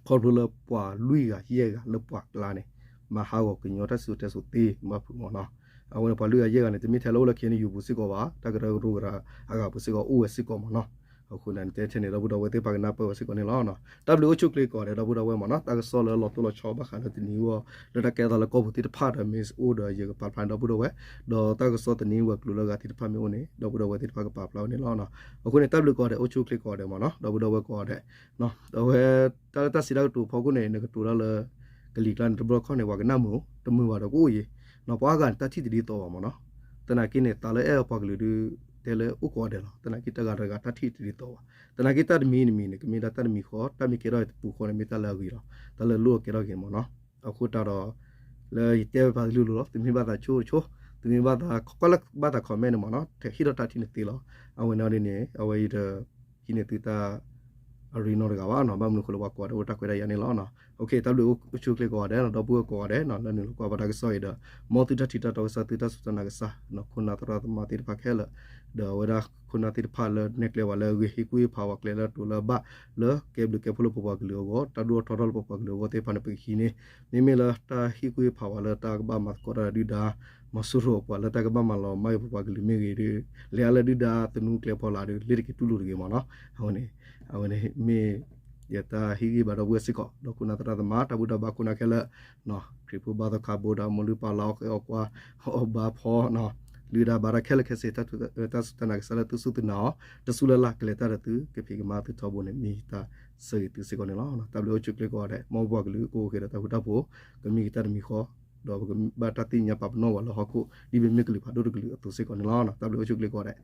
ခီဖျိလၢပှၤလွံၢ်ဂၤယဲၢ်ဂၤလၢပှၤကျါန့ၣ် မၤဟးဂီၤကညီတၢ်စံၣ်စိၤတဲစိၤသ့ဘၣ်ဖုးမ့ၢ်နီၤ. အဝဲန့ၣ်ပှၤလွံၢ်ဂၤယဲၢ်ဂၤန့ၣ် တမ့ၢ်ထဲလၢအိၣ်လၢ K N U ပူၤစ့ၢ်ကီးဘၣ်, တၢ်ကရၢကရိအဂၤပူၤစ့ၢ်ကီးအိၣ်ဝဲစ့ၢ်ကီးမ့ၢ်နီၤ. အဃိန့ၣ် တဲထဲန့ၣ် ဒီပုၢ်ဒီဝဲၢ်သ့ၣ်တဖၣ်ကနၢ်ပၢၢ်ဝဲစ့ၢ်ကီးန့ၣ်လီၤ. တၢ်ဘျုးအိၣ်ဆူၣ်ချ့ကိးဂၤဒဲး ဒီပုၢ်ဒီဝဲၢ်မ့ၢ်နီၤ. တၢ်ကစီၣ်လၢလီၤတိၢ်လီၤဆီဘၣ်ဃးလၢတနံၤအဂီၢ် လၢတၢ်ကဲထီၣ်သးလၢကီၢ်ပူၤသ့ၣ်တဖၣ်ဒီး မ့ၢ်အိၣ်ဒီးယကပာ်ဖျါန့ၣ် ဒီပုၢ်ဒီဝဲၢ်, ဒီးတၢ်ကစီၣ်သန့ဝဲၤကျိၤလၢအဂၤသ့ၣ်တဖၣ်မ့ၢ်အိၣ်န့ၣ် ဒီပုၢ်ဒီဝဲၢ်သ့ၣ်တဖၣ်ကပာ်ဖျါဝဲန့ၣ်လီၤ. အဃိန့ၣ် တၢ်ဘျုးကိးဂၤဒဲး အိၣ်ဆူၣ်ချ့ကိးဂၤဒဲးမ့ၢ်နီၤ. ဒီပုၢ်ဒီဝဲၢ်ကိးဂၤဒဲး အဝဲ တၢ်လၢတၢ်စံးတၢ်ကတိၤဖီခိၣ်န့ၣ် နကတိၤတၢ်လၢ ကလံၤကျါန့ၣ် တဘျီခီၣ်န့ၣ် ပှၤကနၣ်မုာ်, တမုာ်ဘၣ်ဒီးကအိၣ်အံၤ, ပှၤအါဂၤန့ၣ် တၢ်ထံၣ်တဒ်သိးဘၣ်မ့ၢ်နီၤ. သနာ်က့န့ၣ် သးလၢအဲၣ်အပှၤကလုာ်ဒုး တဲလၢအိၣ်ကိးဂၤဒဲးလီၤ. သနာ်က့တဂၤတဂၤတၢ်ထံၣ်တဒ်သိးဘၣ်. သနာ်က့တၢ်တမံၤတမံၤန့ၣ် ကမ့ၢ်ဒၣ်တၢ်တမံၤဃီ, တၢ်မ့ၢ်ကဲထီၣ်တပူၤဃီန့ၣ် မ့ၢ်တၢ်လၢအဂ့ၤလီၤ. တၢ်လၢလိၣ်အကဲထီၣ်က့ၤမ့ၢ်နီၤ. အဃိတၢ်ဒီး လၢယတဲဝဲပှၤကလုာ်လီၤ, သုမ့ၢ်ဘၣ်သးဆိတဆိ, သုမ့ၢ်ဘၣ်သး ကွၢ်လၢဘၣ်သး comment န့ၣ်မ့ၢ်နီၤ, ဟ့ၣ်ထီၣ်တၢ်ထံၣ်န့ၣ်သ့လီၤ. အဝဲန့ၣ်ဒ်န့ၣ် အဝဲအံၤဒီး ဟံးန့ၢ်သုတၢ် အရ့နီတဂၤဘၣ်နီၤ, ဘၣ်မနုၤအဃိလၢပှၤကိးဂၤဒဲးအိၣ်တၢ်ခွဲးတၢ်ယာ်န့ၣ်လီၤ. အိၣ်ခ့ တၢ်ဘျုးအိၣ်ဆူၣ်ချ့ကိးဂၤဒဲးနီၤ, ဒီပုၢ်ဝဲၢ်ကိးဂၤဒဲးနီၤ, လၢနုာ်လီၤကွၢ်ဘၣ်တၢ်ကစီၣ်အံၤဒီး မ်သုတၢ်ထံၣ်တၢ်တီကစၢ် သုတၢ်စူၢ်တၢ်နာ်ကစၢ်နီၤ, ခိၣ်နၢ်သရၣ်သမါသ့ၣ်တဖၣ်ခဲလၢာ်, ဒီးအဝဲဒၣ်ခိၣ်နၢ်သ့ၣ်တဖၣ်လၢနဲကျဲဝဲလၢအဂ့ၤ ဟ့ၣ်ကူၣ်ဟ့ၣ်ဖးဝဲကျဲလၢတိၤလၢအဘၣ် လၢကဲဘျုးကဲဖှိၣ်လၢပပှၤကလုာ်အဂီၢ်, တၢ်ဒိၣ်ထီၣ်ထီထီၣ်လၢပပှၤကလုာ်အဂီၢ်သ့ၣ်တဖၣ်န့ၣ် ပကဟံးန့ၢ်, မ့မ့ၢ်လၢတၢ်ဟ့ၣ်ကူၣ်ဟ့ၣ်ဖးဝဲလၢတၢ်ကဘၣ်မၤသကိးတၢ်ဒုၣ်ဒါ မၤစိရိၤပှၤလၢတၢ်ကဘၣ်မၤလီၤမၢ်ပပှၤကလုာ်မ့ၢ်ဂ့ၤဒီး လဲၤအါလၢဒုၣ်ဒါသနူကျဲဖီလာ်ဒီး လ့တက့ၤတူၢ်လိာ်တဂ့ၤမ့ၢ်နီၤ. အဝဲန့ၣ် အဝဲန့ၣ်မ့ၢ် ယတၢ်ဟ့ၣ်ဂံၢ်ဘါဒီပုၢ်ဝဲၢ်စ့ၢ်ကီး ဒီးခိၣ်နၢ်သရၣ်သမါ တၢ်ဘူၣ်တၢ်ဘါခိၣ်နၢ်ခဲလၢာ်, ခရံာ်ဖိဘါသီခါဘိဒီး မိၢ်လုၢ်ပၢ်လၢအီၣ်ဃဲအီၣ်ကွၢ် အီၣ်ဘါဖီ လုၢ်ဒၣ်ဘါတၢ်ခဲလၢာ်ခဲဆ့ တၢ်စူၢ်တၢ်နာ်ကစၢ်လၢသုစူၢ်သုနာ်အီၤ တစူၢ်လၢ်လၢ် ကလဲၤတၢ်ဒီးသု ကဖံးကမၤသုထီဘိန့ၣ် မ့ၢ်တၢ်ဆၢဂ့ၤသုစ့ၢ်ကီးန့ၣ်လီၤ. တၢ်ဘျုးအိၣ်ဆူၣ်ချ့ကိးဂၤဒဲး မ်ပပှၤကလုာ်ကအိၣ်က့ၤဒီးတၢ်ဃူတၢ်ဖိး ကမ့ၢ်က့ၤတၢ်တမံၤဃီ ဒီးပကဘၣ်တၢ်သ့ၣ်ညါပာ်ပနီၣ်ဝဲလၢဟီၣ်ခိၣ် ဒ်ပမ့ၢ်ကလုာ်ဖးဒိၣ်တကလုာ်အသိးစ့ၢ်ကီးန့ၣ်လီၤ. တၢ်ဘျုးအိၣ်ဆူၣ်ချ့ကိးဂၤဒဲး